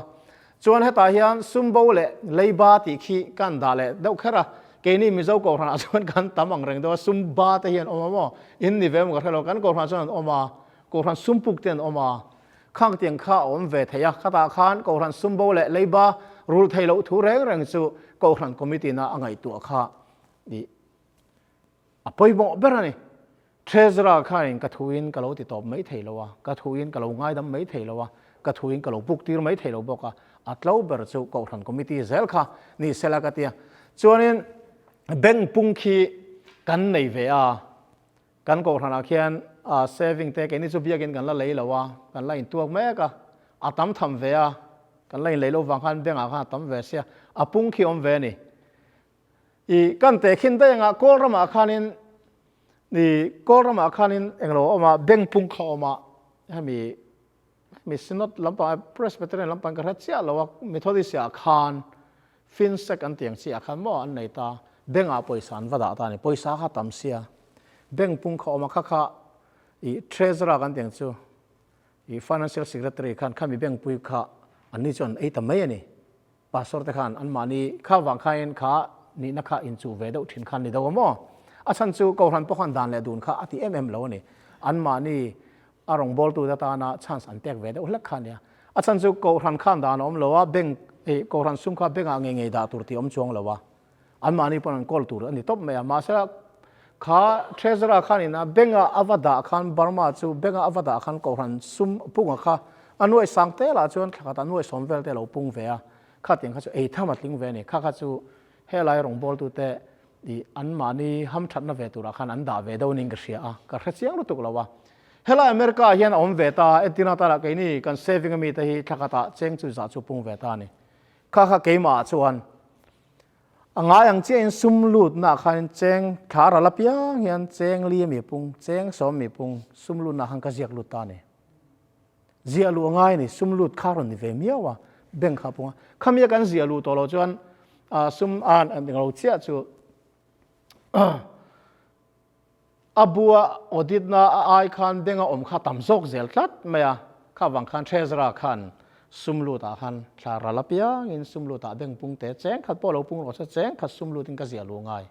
Chuan hetah hian sumbo leh leiba tih khi kan dah leh deuh kher a, keini Mizo kohhranah chuan kan tam ang reng deuh a, sumba te hi an awm a maw? In ni ve maw ka hre lo, kan kohhranah chuan an awm a, kohhran sumpuk te an awm a. Khang tiang kha a awm ve thei a, khatah khan Kohhran sumbo leh leiba rul thei loh thu reng reng chu Kohhran Committee na a ngaihtuah kha i a pawimawh ber a ni. Treasurer khain ka thuin ka lo ti tawp mai thei lo a, ka thuin ka lo ngaidam mai thei lo a, ka thuin ka lo buk tir mai thei lo bawk a, a tlo ber chu Kohhran Committee zel kha ni sela ka tia. Chuanin bank pung khi kan nei ve a, Kan kohhranah khian saving te keini chu biakin kan la lei lo a, kan la intuak mek a, a tam tham ve a, kan la inlei lo vang khan bank ah khan a tam ve sia, a pung khi awm ve a ni. I kan teh khin daih anga kawl ramah khanin i kawl ramah khanin englo a awm a, bank pung kha a awm a, hemi hemi synod lampang Presbyterian lampang ka hre chiah lo a, Methodist ah khan Finsec an tiang chiah khan maw an nei ta, bank ah pawisa an va dah ta a ni, pawisa kha tam sia, bank pung kha awm a, kha kha i treasurer kan tiang chu i financial secretary khan khami bank pui kha an ni chu an ei ta mai a ni, pastor te khan an mahni kha vang khain kha nihna kha inchuh ve deuh thin khan ni deuh a maw, a chhan chu kohhran pawh khan dan leh dun kha a ti em em lo a ni, an mahni a rawngbawltute tana chance an pek ve deuh hlek kha a nia. A chhan chu Kohhran khan dan a awm lo a, bank ih Kohhran sum kha bank ah ngei ngei dah tur tih a awm chuang lo a, anmahni pawn an kawl tur a ni tawp mai a. Mahse kha Treasurer khanin a bank ah a va dah khan Burma chu bank ah a va dah khan Kohhran sum punga kha a nuai sang te lah chuan thla khatah nuai sawm vel te a lo pung ve a, khatiang kha chu ei tham a tling ve a ni. Kha kha chu helai rawngbawltute ih anmahni hamthatna ve turah khan an dah ve deuh niin ka hria a, ka hre chiang lutuk lo a. Helai America ah hian a awm ve ta, entirna tara keini kan saving ami te hi thla khatah cheng chu zah chu pung ve ta a ni. Kha kha keimah ah chuan a ngai ang chiahin sum lutna ah khanin cheng thla ral apiang hian cheng li ami pung, cheng sawm mi pung sum lutna ah khan ka ziak lut ta a ni. Ziah luh a ngai a ni, sum lut kha rawn ni ve miau a, bank kha a pung a. Khami a kan ziah luh tawh loh chuan sum a eng lo chiah chu A bua audit na a ai khan bank a awm kha tam zawk zel tlat mai a, kha vang khan Treasurer khan sum lut ah khan thla ral apiang in sum lut ah bank pung te cheng khat pawh lo pung rawh se cheng khat sum lut in ka ziah luh ngai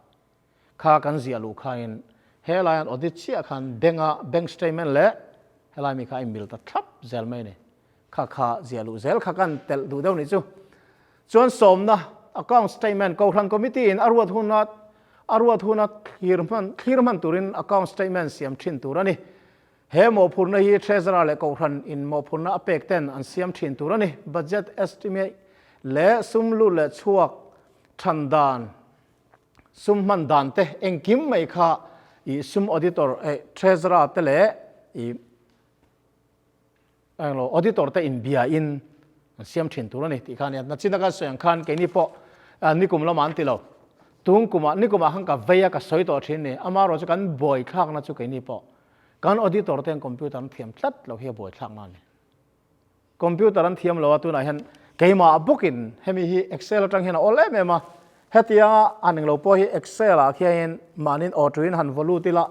kha kan ziah luh kha in helai an audit chiah khan bank a bank statement leh helai mi kha a in mil ta thlap zel mai a ni kha kha ziah luh zel kha kan telh duh deuh nih chu. Chuan sawmna account statement Kohhran Committee in a ruat huna a ruat huna thlir hman thlir hman turin account statement siam thin tur a ni. He mawhphurhna hi Treasurer leh Kohhran in mawhphurhna a pek ten an siam thin tur a ni. Budget estimate leh sum lut leh chhuak than dan sum hman dan te engkim mai kha i sum auditor eh Treasurer te leh i Englo auditor te inbia in an siam thin tur a ni tih kha a nia. Nachin a kan sawi ang khan keini pawh nikum lamah an ti lo. Tung kumah nikumah khan ka vei a ka sawi tawh thin ni. Amaherawh chu kan buaithlakna chu keini pawh kan auditor te an computer an thiam tlat lo hi a buaithlakna a ni. Computer an thiam lo a tunah hian keimah bawkin hemi hi excel atang hian a awl em em a. Hetianga an englo pawh hi excel ah khianin mahnin aw tuin han vaw lut ila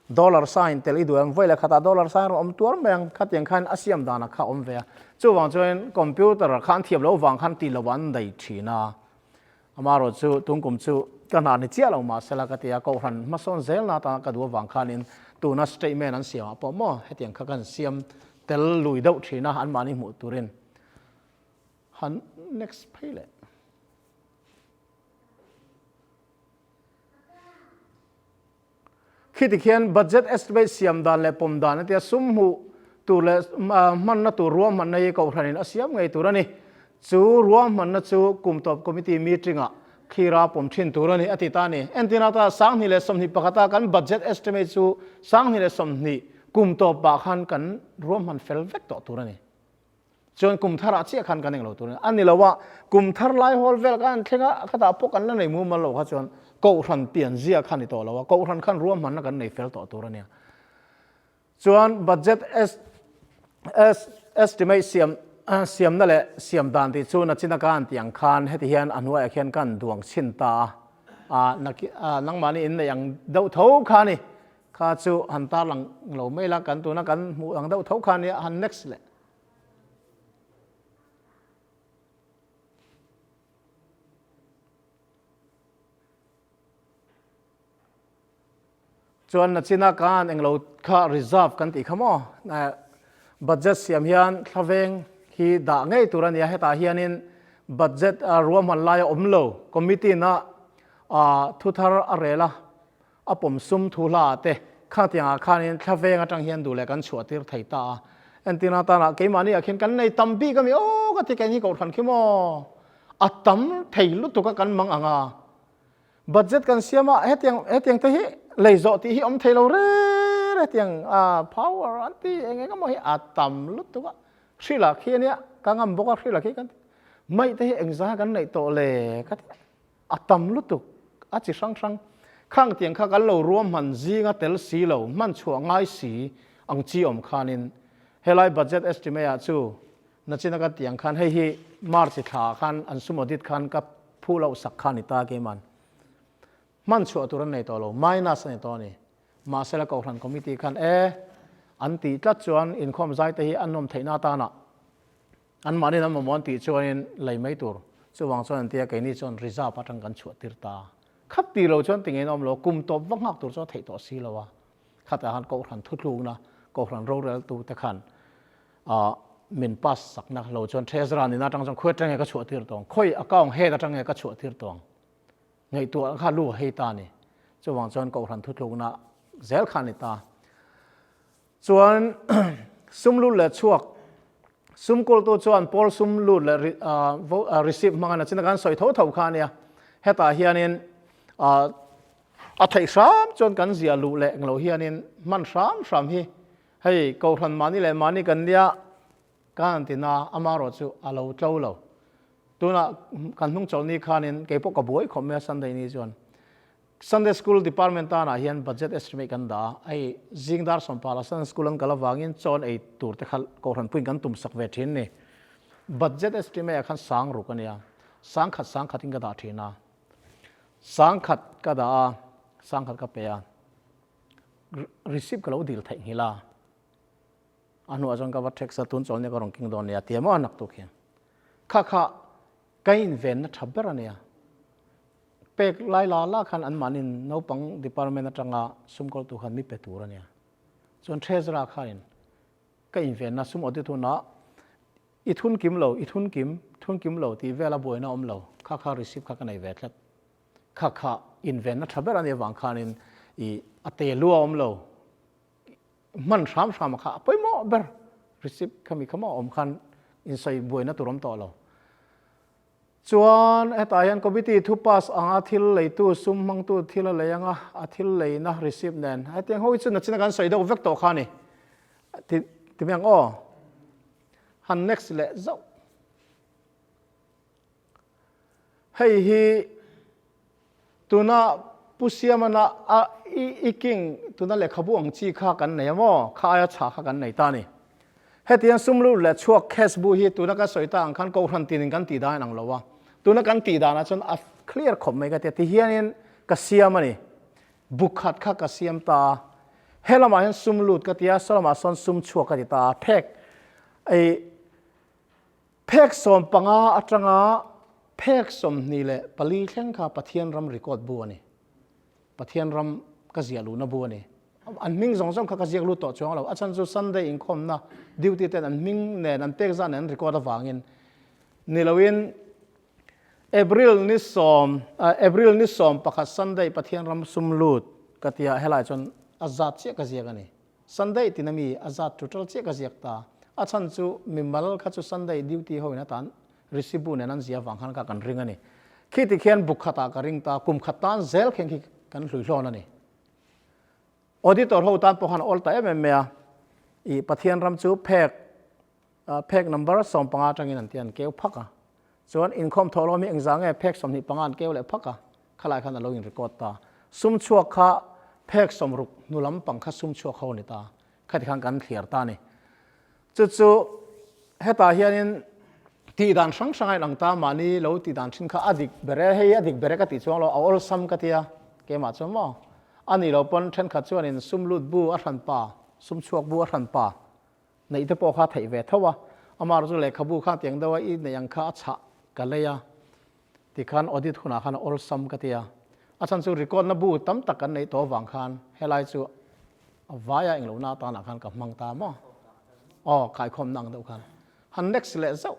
Dollar sign tel i duh em? Vawi leh khatah dollar sign rawn awm tuar mai ang. Khatiang khan a siam danah kha a awm ve a. Chuvang chuan computer kha an thiam loh vang khan tih loh an daih thin a. Amaherawh chu tungkum chu ka hna ni chiah lo mahsela ka ti a, Kohhran hmasawn zelna atana ka duh avang khanin tuna statement an siamah pawh maw hetiang kha kan siam tel lui deuh thin a anmahni hmuh turin. Han next phei leh. Khiti khian budget estimate siam dan leh pawm dan a tia sum hmuh tur leh hmanna tur ruahmanna hi Kohhranin a siam ngei tur a ni. Chu ruahmanna chu kum tawp committee meeting ah Thlira pawm thin tur a ni, a ti ta a ni. Entirna ta 2021 a kan budget estimate chu 2020 kum tawpah khan kan ruahman fel vek tawh tur a ni. Chuan kum tharah chiah khan kan englo tur a ni. A ni lo a, kum thar lai hawl vel khan an thleng a, khatah pawh kan la nei mumal lo kha chuan Kohhran pian zia kha ni tawh lo a, Kohhran khan ruahmanna kan nei fel tawh tur a nia. Chuan budget estimate siam siamna leh siam dan tih chu nachina ka han tih ang khan heti hian a hnuaiah khian ka han duang chhin ta a, nangmahni inneih ang deuh tho kha a ni. Kha chu han tarlang lo mai la, kan tuna kan hmuh ang deuh tho kha a nia, han next leh. Chuan nachina khan englo kha reserve kan tih kha maw? Budget siam hian thlaveng hi dah ngei tur a nia, hetah hianin budget ruahman lai a awm lo, committee na thu thar a rel a, a pawm sum thu hla ah te khatiangah khanin thlaveng atang hian duh leh kan chhuah tir thei ta a. Entirna atana keimahni ah khian kan nei tam bik a mi aw ka ti keng hi kohhran khi maw? A tam thei lutuk a kan mang ang a. Budget kan siam a, hetiang hetiang te hi lei zawh tih hi awm thei lo re re hetiang a power an ti eng eng emaw hi a tam lutuk a, hrila khi ania ka ngam bawk a hrila khi kan ti mai te hi engzah kan neih tawh le ka ti a tam lutuk a chi hrang hrang khang tiang kha kan lo ruahman zinga tel si lo hman chhuah ngai si ang chi awm khanin helai budget estimate ah chu Nachina ka tih ang khan hei hi March thla ah khan an sum audit khan ka phu loh sak kha a ni ta keiman hman chhuah tur an nei tawh lo, minus a ni tawh a ni. Mahsela Kohhran Committee khan e an tih tlat chuan inkhawm zai te hi an nawm theihna atana anmahniin an mamawh an tih chuanin lei mai tur. Chuvang chuan an tia keini chuan reserve atang kan chhuah tir ta. Khat tih lo chuan tingein a awm lo, kum tawp va nghak tur chuan a theih tawh si lo a. Khatah khan Kohhran thutlukna, Kohhran roreltute khan ah min pass sakna lo chuan Treasurer nihna atang chuan khawi atang nge ka chhuah tir tawng, khawi account head atang nge ka chhuah tir tawng ngaihtuah kha lu a hei ta a ni. Chuvang chuan Kohhran thutlukna zel kha a ni ta. Chuan sum lut leh chhuak, sum kawltu chuan pawl sum lut leh receipt hmang a ni. China kan sawi tho tho kha a nia. Hetah hianin a theih hram chuan kan ziah luh leh englo hianin hman hram hram hi Hei, Kohhran mahni leh mahni kan nia ka han ti na, amarawh chu a lo tlo lo. Tunah kan hnung chawlhni khanin kei pawh ka buai khawp mai a Sunday ni chuan. Sunday School Department tanah hian budget estimate kan dah a, hei zing dar sawmpala Sunday School an kal avangin chaw an ei tur te kha Kohhran puiin kan tum sak ve thin ni. Budget estimate ah khan sang ruk a nia, sangkhat sangkhatin ka dah thin a, sangkhat ka dah a, sangkhat ka pe a. Receipt ka lo dil theih nghilh a, a hnuah chuan ka va text a, tun chawlhnia ka rawn keng dawn nia ti emaw a naktuk hian. Kha kha ka invenna tha ber a nia. Pek lai la la khan anmahniin naupang department atanga sum kawltu khan mi pe tur a nia. Chuan treasurer khanin ka invenna sum audit hunah i thun kim lo, i thun kim, thun kim lo tih vela buaina awm lo, kha kha receipt kha ka nei ve tlat. Kha kha invenna tha ber a nih avang khanin i a te lu a awm lo, hman hram hram a kha a pawimawh ber receipt khami kha maw a awm khan insawi buaina tur awm tawh lo. Chuan hetah hian committee thu pass anga thil leitu sum hmangtu thil a lei anga a thil leina receipt nen hetiang ho hi chu nachina kan sawi deuh vek tawh kha a ni. Ti ti mai ang aw. Han next leh zauh. Hei hi tuna Pu Siamana a i king tuna lehkhabu ang chi kha kan nei a maw? Kha aia chhah kha kan nei ta a ni. Hetiang sum lut leh chhuak cash bu hi tuna ka sawi ta ang khan Kohhran tinin kan tih dan ang lo a. Tuna kan tih danah chuan a clear khawp mai ka ti a. Tihianin ka siam a ni. Bu khat kha ka siam ta a. He lamah hian sum lut ka ti a, saw lamah sawn sum chhuak ka ti ta a. Phek ei Phek 15 atanga phek 24 thleng kha Pathian ram record bu a ni. Pathian ram ka ziah luhna bu a ni. An hming zawng zawng kha ka ziak lut tawh chuang lo. A chhan chu Sunday inkhawmna duty ten an hming nen an pek zan nen an record avangin ni loin April ni sawm April ni 11 Sunday Pathian ram sum lut ka tia helai chuan a zat chiah ka ziak a ni. Sunday tina mi a zat total chiah ka ziak ta. A chhan chu mimal kha chu Sunday duty ho in atan receipt bu nen an zia vang khan ka kan ring a ni. Khi ti khian buk khatah ka ring ta, kum khat tan zel khen khi kan hlui hlawn a ni. Auditor ho tan pawh khan a awl ta em em mai a, i Pathian ram chu phek phek number 15 atangin an ti an keu phak a. Chuan inkhawm thawh lawm hi engzah nge phek 25 an keu leh phak a, khalai khan a lo in record ta. Sum chhuak kha phek 60 hnu lampang kha sum chhuak ho a ni ta. Khati khan kan thliar ta a ni. Chu chu hetah hianin tih dan hrang hrang a inang ta, mahni lo tih dan thin kha a dik ber e, hei a dik ber e ka tih chuang lo, a awlsam ka ti a, keimah chuan maw? A nih loh pawn thenkhat chuanin sum lut bu a hran pa, sum chhuak bu a hran pa neih te pawh kha theih ve tho a, amaherawhchu chu lehkhabu kha tiang deuha i neih ang kha a chhah ka lei a, tikhan audit hunah khan a awlsam ka ti a, a chhan chu record na bu tam tak kan neih tawh avang khan helai chu a vaia englohna atanah khan ka hmang ta maw? Aw, khaikhawmna ang deuh khan han next leh zauh.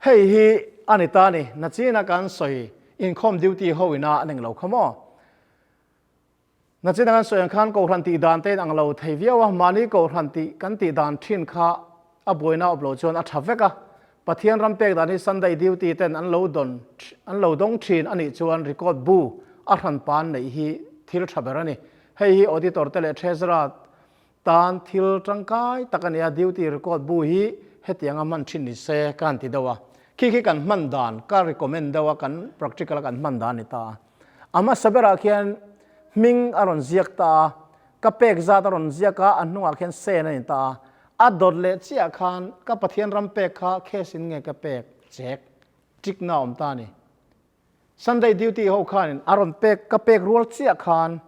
Hei hi a ni ta ni, nachina kan sawi inkhawm duty ho ina an englo kha maw? Nachina kan sawi ang khan Kohhran tih dan te in ang lo thei viau a, mahni Kohhran tih kan tih dan thin kha a buaina awp lo chuan a tha vek a. Pathian ram pek dan hi Sunday duty ten an lo dawn an lo dawng thin a nih chuan record bu a hran pan neih hi thil tha ber a ni. Hei hi auditor te leh treasurer tan thil tangkai tak a ni a, duty record bu hi hetianga hman thin ni se ka han ti deuh a. Khi khi kan hman dan ka recommend deuh a, kan practical a kan hman dan a ni ta a. A hmasa berah khian hming a rawn ziak ta a, ka pek zat a rawn ziak a, a hnungah khian sen a ni ta a. A dawt leh chiah khan ka Pathian ram pek kha case in nge ka pek chek tik na awm ta a ni. Sunday duty ho khanin a rawn pek ka pek rual chiah khan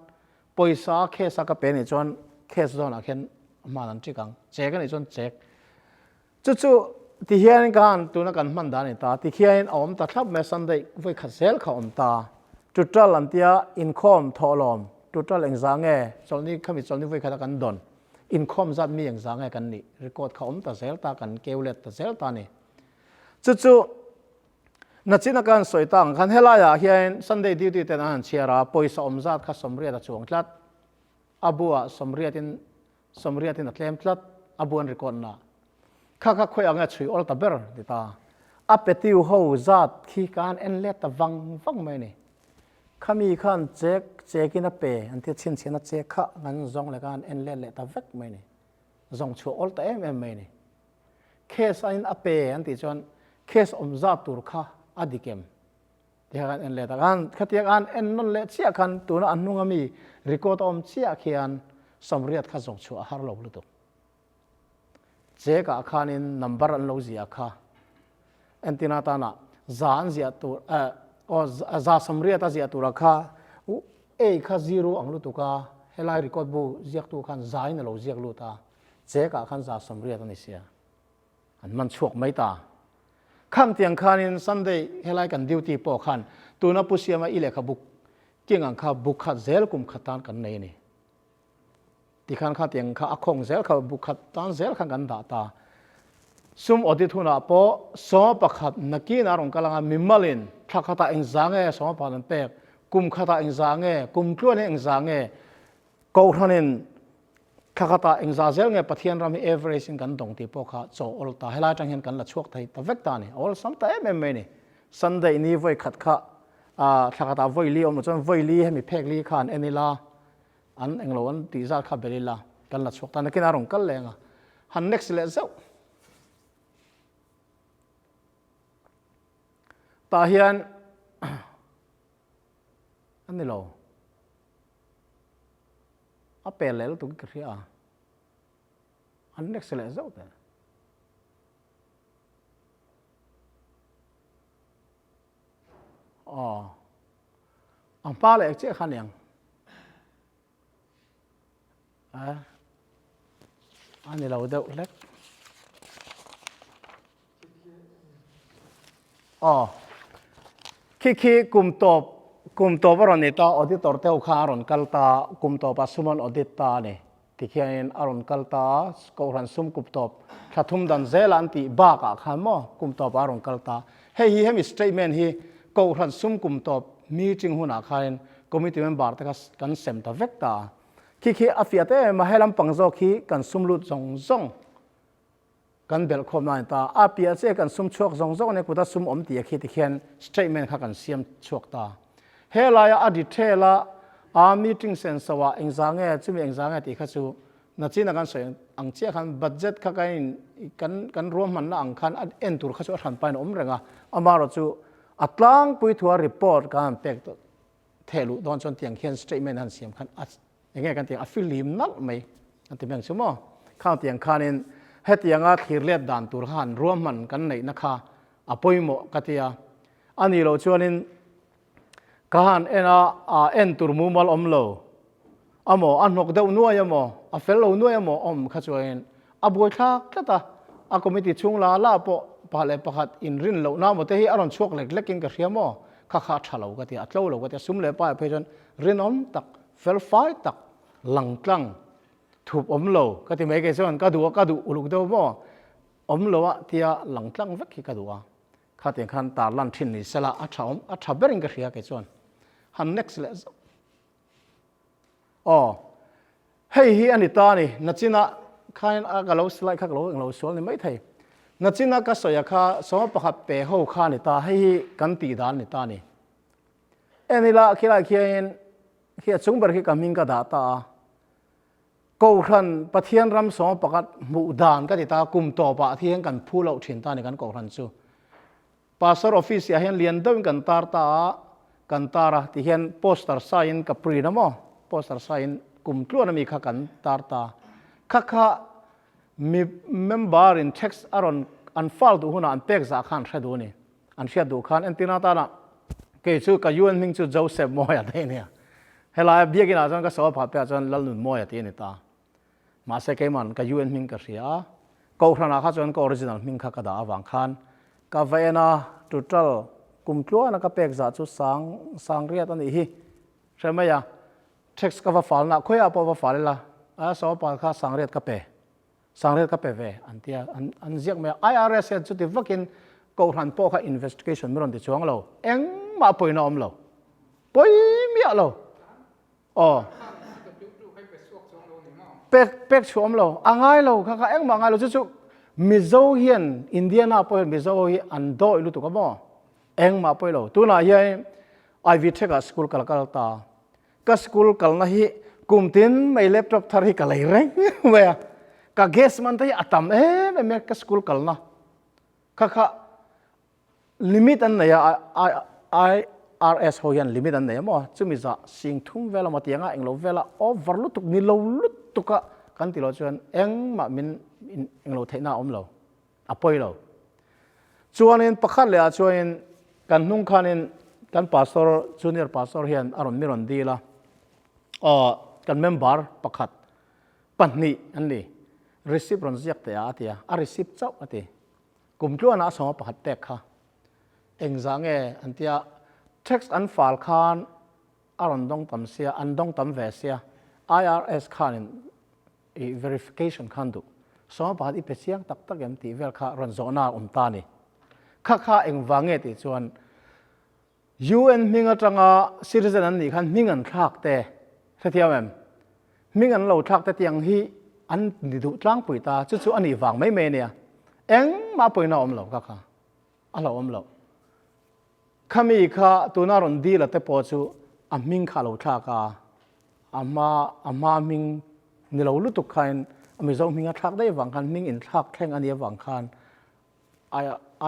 pawisa case a ka pe nih chuan case zawnah khian hman an tik ang, chek a nih chuan chek. Chu chu ti hianin ka han tuna kan hman dan a ni ta, ti khianin a awm ta thlap mai a, Sunday vawi khat zel kha a awm ta. Tutal an tia inkhawm thawhlawm, tutal engzah nge chawlhni khami chawlhni vawi khata kan dawn, inkhawm zat mi engzah nge kan nih record kha a awm ta zel ta, kan keu let ta zel ta a ni. Chu chu nachina ka han sawi ta ang khan helaiah hian Sunday duty ten an han chhiar a, pawisa awm zat kha 80 a chuang tlat, a buah sawmriatin 80in a tlem tlat, a bu an record na. Kha kha khawi ang e chhui awl ta ber ti ta. A petiu ho zat khi ka han en let ta vang vang mai a ni. Khami khan chek chekin a pe an tia chhinchhiahna chek kha kan zawng leh ka han en let leh ta vek mai a ni. Zawng chhuah awl ta em em mai a ni. Case aiin a pe an tih chuan case awm zat tur kha a dik em? Tiang an en let a, khan khatiang an en nawn leh chiah khan tuna a hnunga mi record a awm chiah khian 80 kha zawng chhuah a har lo lutuk. Check ah khanin number an lo ziah kha entina atana za an ziah tur eh aw za 80 a ziah tura kha a kha zero ang lutuk a helai record bu ziaktu khan za in a lo ziak lut a check ah khan za 80 a ni sia. An man chhuak mai ta. Khang tiang khanin Sunday helai kan duty pawh khan tuna Pu Siama i lehkha buk king ang kha buk khat zel kum khat tan kan nei a ni. Tikhan kha tiang kha a khawng zel kha buk khat tan zel khan kan dah ta. Sum audit hunah pawh 11 nakin a rawn kal anga mimalin thla khatah engzah nge 11 an pek, kum khatah engzah nge, kum tluanin engzah nge, Kohhranin thla khatah engzah zel nge Pathian ram hi average in kan dawng tih pawh kha chaw awl ta. Helai atang hian kan la chhuak thei ta vek ta a ni. A awlsam ta em em mai a ni. Sunday ni vawi khat kha thla khatah vawi li awm lo chuan vawi li hemi phek li kha an en ila, an englo an tih zat kha bel ila kan la chhuak ta. Nakinah a rawn kal leng a, han next leh zeuh. Tah hian a ni lo. A pel leh lutuk ka hria a, an next leh zauh teh. Aw, a hma leh chiah kha aniang. A, a ni lo deuh hlek. Aw, khi khi kum tawp, kum tawp a rawn ni ta, auditor te ho kha a rawn kal ta, kum tawpah sum an audit ta a ni. Tikhianin a rawn kal ta, Kohhran sum kum tawp thla thum dan zela an tih bakah khan maw kum tawpah a rawn kal ta. Hei hi hemi statement hi Kohhran sum kum tawp meeting hunah khanin committee member te kha kan sem ta vek ta a. Khi khi a fiah ta em em a, he lampang zawk hi kan sum lut zawng zawng. Kan belh khawm na a ni ta. A piah chiah kan sum chhuak zawng zawng ania kuta sum awm tih a khi tikhian statement kha kan siam chhuak ta. He laia a detail a a meeting senso ah engzah nge chumi engzah nge tih kha chu nachina kan sawi ang chiah khan budget kha kan in kan kan ruahmanna ang khan a en tur kha chu a hran pain a awm reng a, amaherawh chu a tlangpui thua report kan han pek theh luh dawn chuan tiang khian statement han siam khan a enge kan tiang a filim nalh mai an ti meng chu maw. Khang tiang khanin hetianga thlir let dan tur kha han ruahman kan neihna kha a pawimawh ka ti a. A nih loh chuanin ka han en a, a en tur mumal awm lo amaw, a hnawk deuh nuai amaw, a fel lo nuai amaw awm kha chuanin a buaithlak tlat a. A committee chhung la la pawh pakhat leh pakhat inrin lohna amaw te hi a rawn chhuak lek lekin ka hria maw, kha kha a tha lo ka ti a, a tlo lo ka ti a, sum leh pa ah phei chuan rinawm tak, fel fai tak, lang tlang, thup awm lo ka ti mai kei chuan ka duh a, ka duh uluk deuh maw, awm lo a tia lang tlang vek hi ka duh a. Khatiang khan tar lan thin ni sela a tha awm, a tha berin ka hria kei chuan. Han next leh zauh. Aw, hei hi a ni ta a ni, nachina khain a ka lo slide kha ka lo englo sual ni maithei. Nachina ka sawi a kha sawma pakhat pe ho kha a ni ta, hei hi kan tih dan a ni ta a ni. En ila khilai khianin khi a chung ber khi ka hming ka dah ta a. Kohhran Pathian ram sawma pakhat hmuh dan ka ti ta, kum tawpah thian kan phu loh thin ta a ni kan kohhran chu. Pastor office ah hian lian deuhin kan tar ta a, kan tar a ti hian poster saiin ka print a maw, poster saiin kum tluan ami kha kan tar ta. Kha kha mi member in tax a rawn an file duh hunah an pek zah kha an hre duh a ni. An hriat duh khan entirna atana kei chu ka UN hming chu Joseph Mawia te a nia. Helai biakin ah chuan ka sawa phah piah chuan Lalnunmawia tih a ni ta. Mahse keiman ka UN hming ka hria a, Kohhranah kha chuan ka original hming kha ka dah avang khan ka va en a, total kum tluana ka pek zah chu sang sang riat a nih hi. Hre mai a, tax ka va falna khawiah pawh va fal ila, a sawpa kha sang riat ka pe, sang riat ka pe ve an ti a, an an ziak mai a. IRS hian chuti vakin Kohhran pawh kha investigation mi rawn ti chuang lo, engmah pawhin a awm lo, pawi miah lo. Aw. Pek pek chhuah awm lo. A ngai lo kha kha engmah ngai lo chu chu Mizo hian Indiana pawh hian Mizo hi an dawi lutuk a maw? Engmah pawh lo. Tunah hian Ivy Tech ah school kal kal ta. Ka school kalna hi kum tin mai laptop thar hi ka lei reng mai a. Ka gas man te hi a tam em em a ka school kalna. Kha kha Limit an nei a, IRS ho hian limit an nei a maw? Chumi zah sing thum vel emaw tianga englo vela over lutuk ni lo lutuk a kan ti lo chuan engmah min englo theihna a awm lo, a pawi lo. Chuanin pakhat leh ah chuanin kan hnung khanin kan pastor, junior pastor hian a rawn mi rawn dil a, aw kan member pakhat pahnih an ni, receipt rawn ziak teh a a ti a, a receipt chauh a ti. Kum tluanah a sawma pakhat pek kha engzah nge an tia tax an fal khan a rawn dawng tam sia, an dawng tam ve sia, IRS khanin i verification khan duh sawma pakhat i pe chiang tak tak em tih vel kha rawn zawhna a awm ta a ni. Kha kha engvang nge tih chuan UN hming atanga citizen an nih khan hming an thlak te hrethiam em? Hming an lo thlak te tiang hi an ni duh tlangpui ta, chu chu a nih vang mai mai a nia. Engmah pawhin a awm lo ka kha, a hlauhawm loh. Khami kha tuna rawn deal a te pawh chu a hming kha a lo thlak a, a hma a hma hming ni lo lutuk khain a Mizo hming a thlak daih vang khan hming inthlak thleng a nih avang khan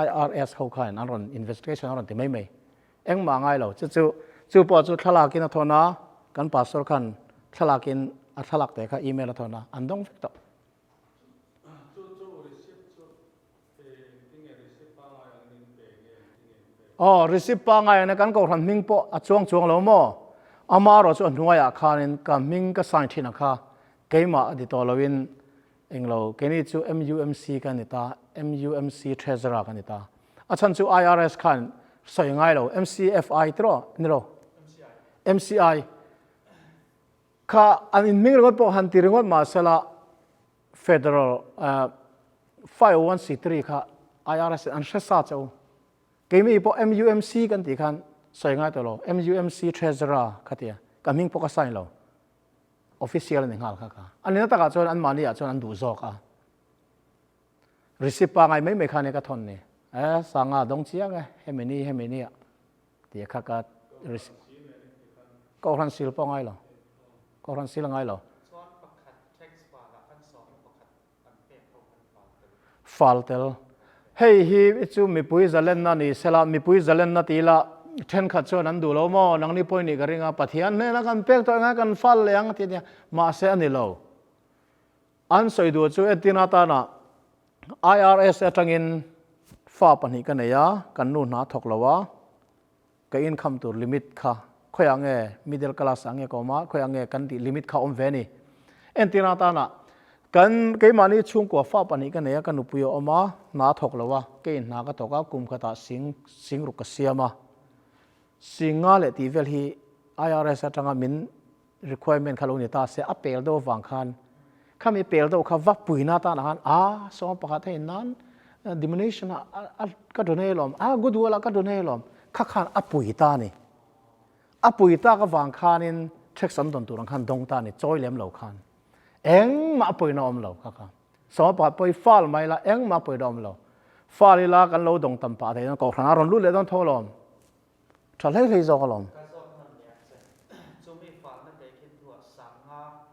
IRS ho khan an rawn investigation an rawn ti mai mai. Engmah a ngai lo. Chu chu chu pawh chu thlalak in a thawn a, kan pastor khan thlalak in a thlalak te kha email a thawn a, an dawng vek tawh. Chu chu receipt chu engtinge receipt pangai ang in pe nge engtinge in pe? Aw receipt pangai ang kan kohhran hming pawh a chuang chuang lo maw? Ama erawh chu a hnuaiah khanin ka hming ka sign thin a kha keimah a ti tawh loin Englo, keini chu MUMC ka ni ta, MUMC Treasurer ka ni ta. A chhan chu IRS khan sawi ngai lo, MCFI tiraw? Ni lo. MCI. Kha an inhming ringawt pawh han ti ringawt mah sela Federal 501c3 kha IRS in an hre sa che u. Keimi pawh MUMC kan tih khan sawi ngai tawh lo, MUMC Treasurer kha tia, ka hming pawh ka sign lo. Official a ni nghal kha kha. A nihna takah chuan anmahni ah chuan an duh zawk a. Receipt pangai mai mai kha nia ka thawn ni. E sanga dawng chiang e hemi ni hemi ni ah tih kha ka receipt. Kohhran sil pawh ngai lo. Kohhran sil a ngai lo. Fal tel. Hei hi chu mipui zalenna ni sela, mipui zalenna ti ila thenkhat chuan an duh lo maw? Nangni pawh i nih ka ring a, Pathian hnena kan pek tawh engai kan fal leh ang a ti a nia. Mahse a ni lo. An sawi duh chu entirna atana IRS atangin fa pahnih ka nei a, kan nu hna thawk lo a, ka income tur limit kha khawiah nge middle class ah nge ka awm a, khawiah nge kan tih limit kha awm ve a ni. Entirna atana kan keimahni chhungkua fa pahnih ka nei a, ka nupui a awm a, hna thawk lo a, kei hna ka thawk a, kum khatah sing singruk ka siam a, singa leh tih vel hi IRS atanga min requirement kha lo ni ta se a pel deuh avang khan khami pel deuh kha va puina atan ah khan a sawm pakhat hei nan diminution a ka donate alawm a good will ah ka donate alawm kha khan a pui ta a ni a pui tak avang khanin tax an dawn tur ang khan dawng ta a ni chawi lem lo khan engmah a pawina awm lo kha kha sawm pakhat pawh hi fal mai la engmah a pawina awm lo fal ila kan lo dawng tam pah thei dawn kohhran a rawn lut leh dawn tho alawm Tha hlei hlei zawk alawm. Ka zawt hman nia che. Chumi falna te khi hnuah sanga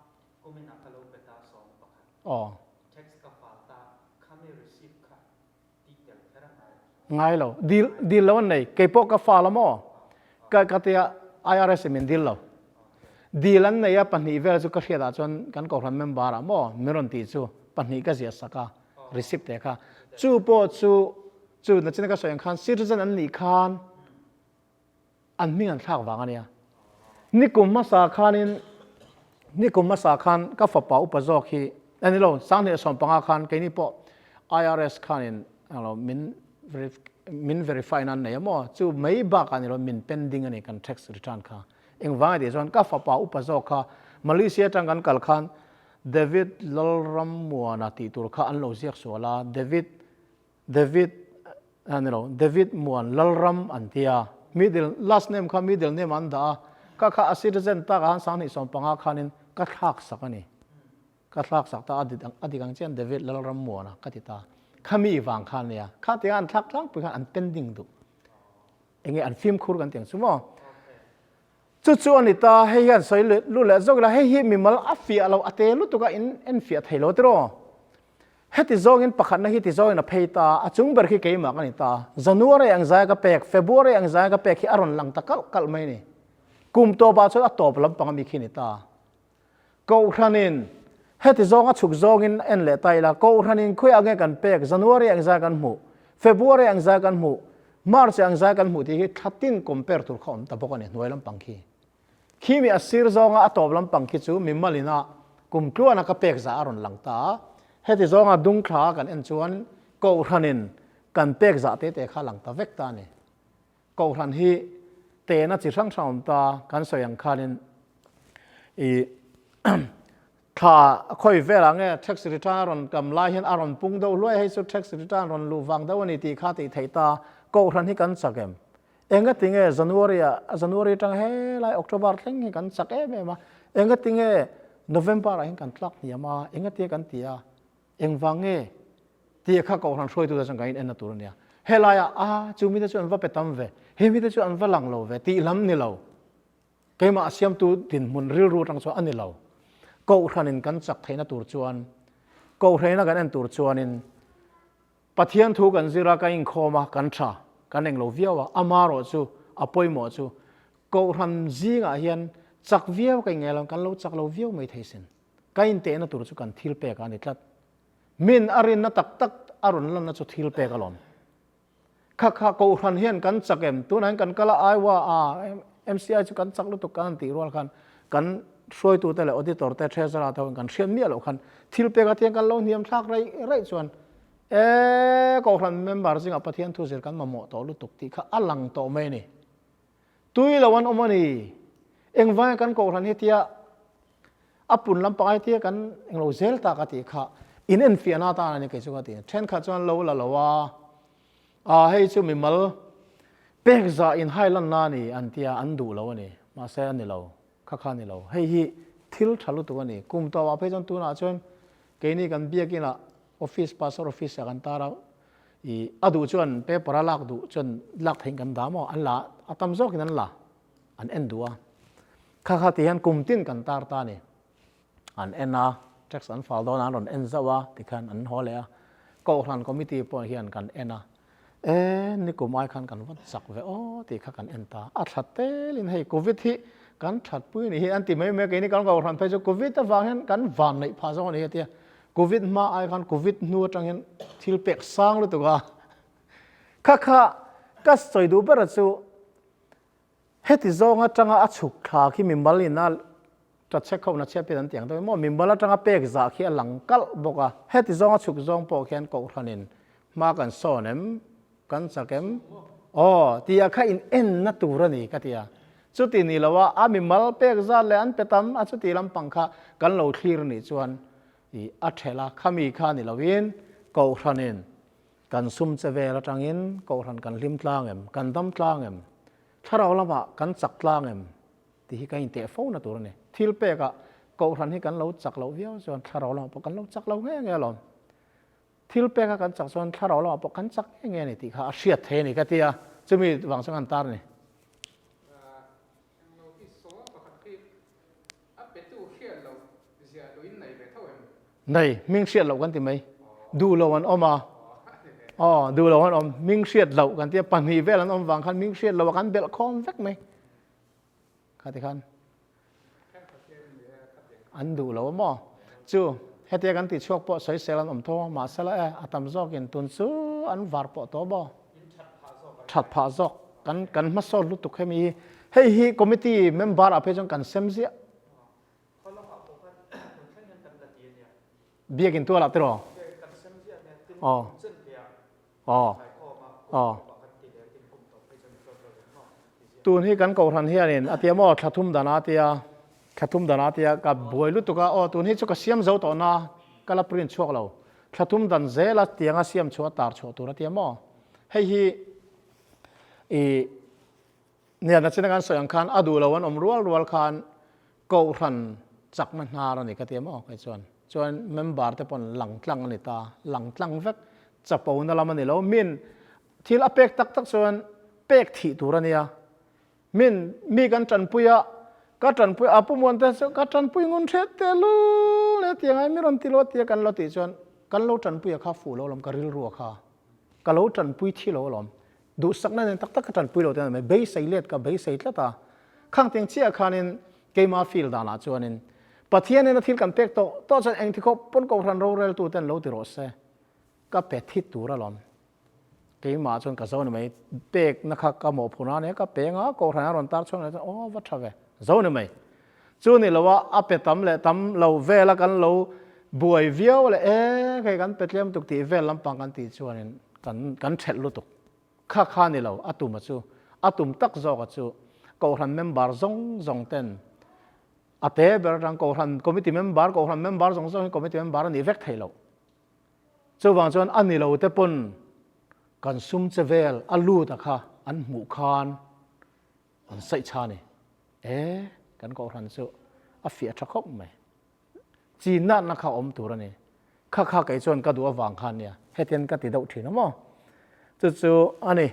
kumin ah ka lo pe ta 11. Aw. Tax ka fal ta khami receipt kha tih tel kher a ngai lo. Ngai lo. Dil dil lo an nei. Kei pawh ka fal a maw? Ka ka tia IRS in min dil lo. Dil an nei a pahnih vel chu ka hriat ah chuan kan kohhran member ah maw min rawn tih chu pahnih ka ziah sak a receipt te kha. Chu pawh chu Chu nachina ka sawi ang khan citizen an nih khan an hming an thlak vang a nia. Nikum hmasa khanin nikum hmasa khan ka fapa upa zawk hi a ni lo 2015 khan keini pawh IRS khanin englo min min verify nan nei a maw chu mai bakah ni lo min pending a ni kan tax return kha. Engvang a tih chuan ka fapa upa zawk kha Malaysia atang kan kal khan David Lalrammuana tih tur kha an lo ziak sual a David David a ni lo, David Muan Lalram an ti a, middle last name kha middle name an dah a, ka kha a citizen tak ah 2015 khanin ka thlak sak a ni, ka thlak sak ta a dik a dik ang chian David Lalram Muana ka ti ta, khami vang khan nia, kha tiang an thlak tlangpui khan an pending duh, enge an fimkhur kan ti ang chu maw. Chu chu a ni ta, hei hian sawi lut leh zawk ila, hei hi mimal a fiah lo, a te lutuk a in en fiah thei lo tiraw? Heti zawngin pakhatna hi ti zawngin a phei ta, a chung ber khi keimah ka ni ta. January ang zaia ka pek, February ang zaia ka pek hi a rawn lang ta kalh kalh mai a ni. Kum tawpah chuan a tawp lampang ami khi a ni ta. Kohhranin heti zawng a chhuk zawngin en leh ta ila, Kohhranin khawiah nge kan pek, January ang zai kan hmuh, February ang zai kan hmuh, March ang zai kan hmuh tih hi thla tin compare tur kha awm ta bawk a ni hnuai lampang khi. Khi mi a sir zawnga a tawp lampang khi chu mimal ina kum tluana ka pek zah a rawn lang ta a, heti zawnga dung thla kan en chuan Kohhranin kan pek zah te te kha a lang ta vek ta a ni. Kohhran hi tehna chi hrang hrang awm ta, kan sawi ang khanin i thla khawi velah nge tax return a rawn kam lai hian a rawn pung deuh hluai hei chu tax return rawn luh vang deuh a ni tih kha tih theih ta, Kohhran hi kan chak em? Engati nge January ah January atang helai October thleng hi kan chak em em a, engati nge November ah hian kan tlak hniam a, engati kan ti a, Engvang nge? Tih kha Kohhran hruaitute chuan kan in enna tur a nia. Helaiah, a, chu mite chu an va pe tam ve, he mite chu an va lang lo ve tih lam ni lo. Keimah a siamtu dinhmun rilru atang chuan a ni lo. Kohhranin kan chak theihna tur chuan, Kohhraina kan en tur chuanin Pathian thu kan zir a, kan inkhawm a, kan tha, kan englo viau a, amarawh chu, a pawimawh chu Kohhran zingah hian chak viau ka inngei lo, kan lo chak lo viau mai thei sin. Ka intehna tur chu kan thil pek a ni tlat. Min a rinna tak tak a rawn lanna chu thil pek alawm. Kha kha Kohhran hian kan chak em? Tunah hian kan kal a, Iowa a MCI chu kan chak lutuk kan han tih rual khan kan hruaitute leh auditor te, treasurer te ho in kan hriat miah loh khan thil pek a tiang kan lo hniam thlak raih raih chuan e Kohhran member zingah Pathian thu zir kan mamawh tawh lutuk tih kha a lang tawh mai a ni. Tui lo an awm a ni. Engvanga kan Kohhran hi tia a pun lampang ai tia kan englo zel tak a tih kha in enfiahna atan a ni kei chu ka ti. Thenkhat chuan lo la lo a, a hei chu mimal pek zah in hai lanna a ni an tia an duh lo a ni. Mahse a ni lo, kha kha a ni lo. Hei hi thil tha lutuk a ni. Kum tawpah phei chuan tunah chuan keini kan biakinah. Office pastor office ah kan tar a, i a duh chuan paper a lak duh chuan lak theihin kan dah maw, an la a tam zawkin an la, an en duh a. Kha kha ti hian kum tin kan tar ta a ni. An en a, tax an fal dawn a, an rawn en zauh a tikhan an haw leh a. Kohhran committee pawh hian kan en a, e nikum ai khan kan va chak ve aw tih kha kan en ta. A thla telin hei covid hi kan thatpui ni hi an ti mai mai a, keini kan kohhran phei chu covid avang hian kan van neih phah zawk a ni hi a tia. Covid hma ai khan covid hnu atang hian thil pek sang lutuk a. Kha kha ka sawi duh ber chu Heti zawng atanga a chhuk thla khi mimal ina tachek ho na chhiat an ti ang deuh maw? Mimal atanga pek zah khi a lang kalh bawk a. Heti zawng a chhuk zawng pawh khian Kohhranin hma kan sawn em? Kan chak em? Aw, tia kha in enna tur a ni ka ti a. Chuti ni lo a, a mimal pek zat leh an pe tam a chuti lampang kha kan lo thlir nih chuan i a thelh a, khami kha ni loin Kohhranin Kan sum che vel atangin Kohhran kan hlim tlang em? Kan dam tlang em? Thlarau lamah kan chak tlang em? Tih hi kan inteh fo na tur a ni. Thil pekah Kohhran hi kan lo chak loh viau chuan thlarau lamah pawh kan lo chak lo nge nge alawm. Thil peka kan chak chuan thlarau lamah pawh kan chak nge nge a ni tih kha a hriat thei a ni ka ti a, chumi vang chuan kan tar a ni. Englo hi sawl pakhat khi A petu hriat loh ziah duh in nei ve tho em? Nei, hming hriat loh kan ti mai. Duh lo an awm a. Aw, duh lo an awm. Hming hriat loh kan ti a, pahnih vel an awm vang khan hming hriat loh a kan belh khawm vek mai. Kha ti khan. An duh lo a maw? Chu, hetia kan tih chhuak pawh sawisel an awm tho a, mahsela e, a tam zawkin tun chu an var pawh tawh maw? That phah zawk. Kan kan hmasawn lutuk hemi hi. Hei hi committee member ah phei chuan kan sem ziah. Biakin tualah tiraw? Aw. Aw. Aw. Tun hi kan kohhran hianin a tia maw thla thum dan a tia thla thum dan a tia ka buai lutuk a aw tun hi chu ka siam zo tawh na ka la print chhuak lo. Thla thum dan zela tianga siam chhuah tar chhuah tur a tia maw? Hei hi i nian a china kan sawi ang khan a duh lo an awm rual rual khan Kohhran chakna hnar a ni ka tia maw kei chuan. Chuan member te pawn lang tlang a ni ta, lang tlang vek chapo na lam a ni lo. Min thil a pek tak tak chuan pek thih tur a nia. Min mi kan tanpui a, ka tanpui a pu muan te chu ka tanpui ngun hret te lul e tiang ai mi rawn ti lo tia kan lo tih chuan kan lo tanpui a kha fuh lo alawm ka rilru a kha ka lo tanpui thi lo alawm duhsakna nen tak tak ka tanpui lo te mai beisei let ka beisei tlat a khang tiang chiah khanin keima feel danah chuanin Pathian in a thil kan pek tawh tawh chuan engti khawp pawn Kohhran rorel tu ten lo ti rawh se ka pe thi tur alawm. Keimah chuan ka zo ni mai, pekna kha ka mawhphurh a nia, ka peng a, Kohhran a rawn tar chhuak leh chuan aw va tha ve, zo ni mai. Chu ni lo a, a pe tam leh tam lo vel a kan lo buai viau leh e hei kan pe tlem tuk tih vel lampang kan tih chuanin kan kan thelh lutuk. Kha kha ni lo, a tum a chu, a tum tak zawk a chu Kohhran member zawng zawng ten a te ber atang Kohhran committee member, Kohhran member zawng zawng hi committee member a nih vek theih loh. Chuvang chuan a ni lo te pawn kan sum che vel a lut a kha an hmuh khan an saih cha ni. E, kan kohhran chu a fiah tha khawp mai. Chin natna kha awm tur a ni. Kha kha kei chuan ka duh avang khan nia, hetian ka ti deuh thin a maw? Chu chu a ni,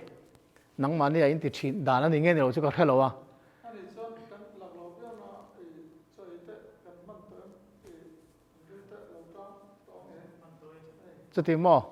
nangmahni a inti thin dan a ni nge ni lo chu ka hre lo a. Ani chuan kan lak lo viau na i chaw ei teh kan hman tawh em i Chuti maw?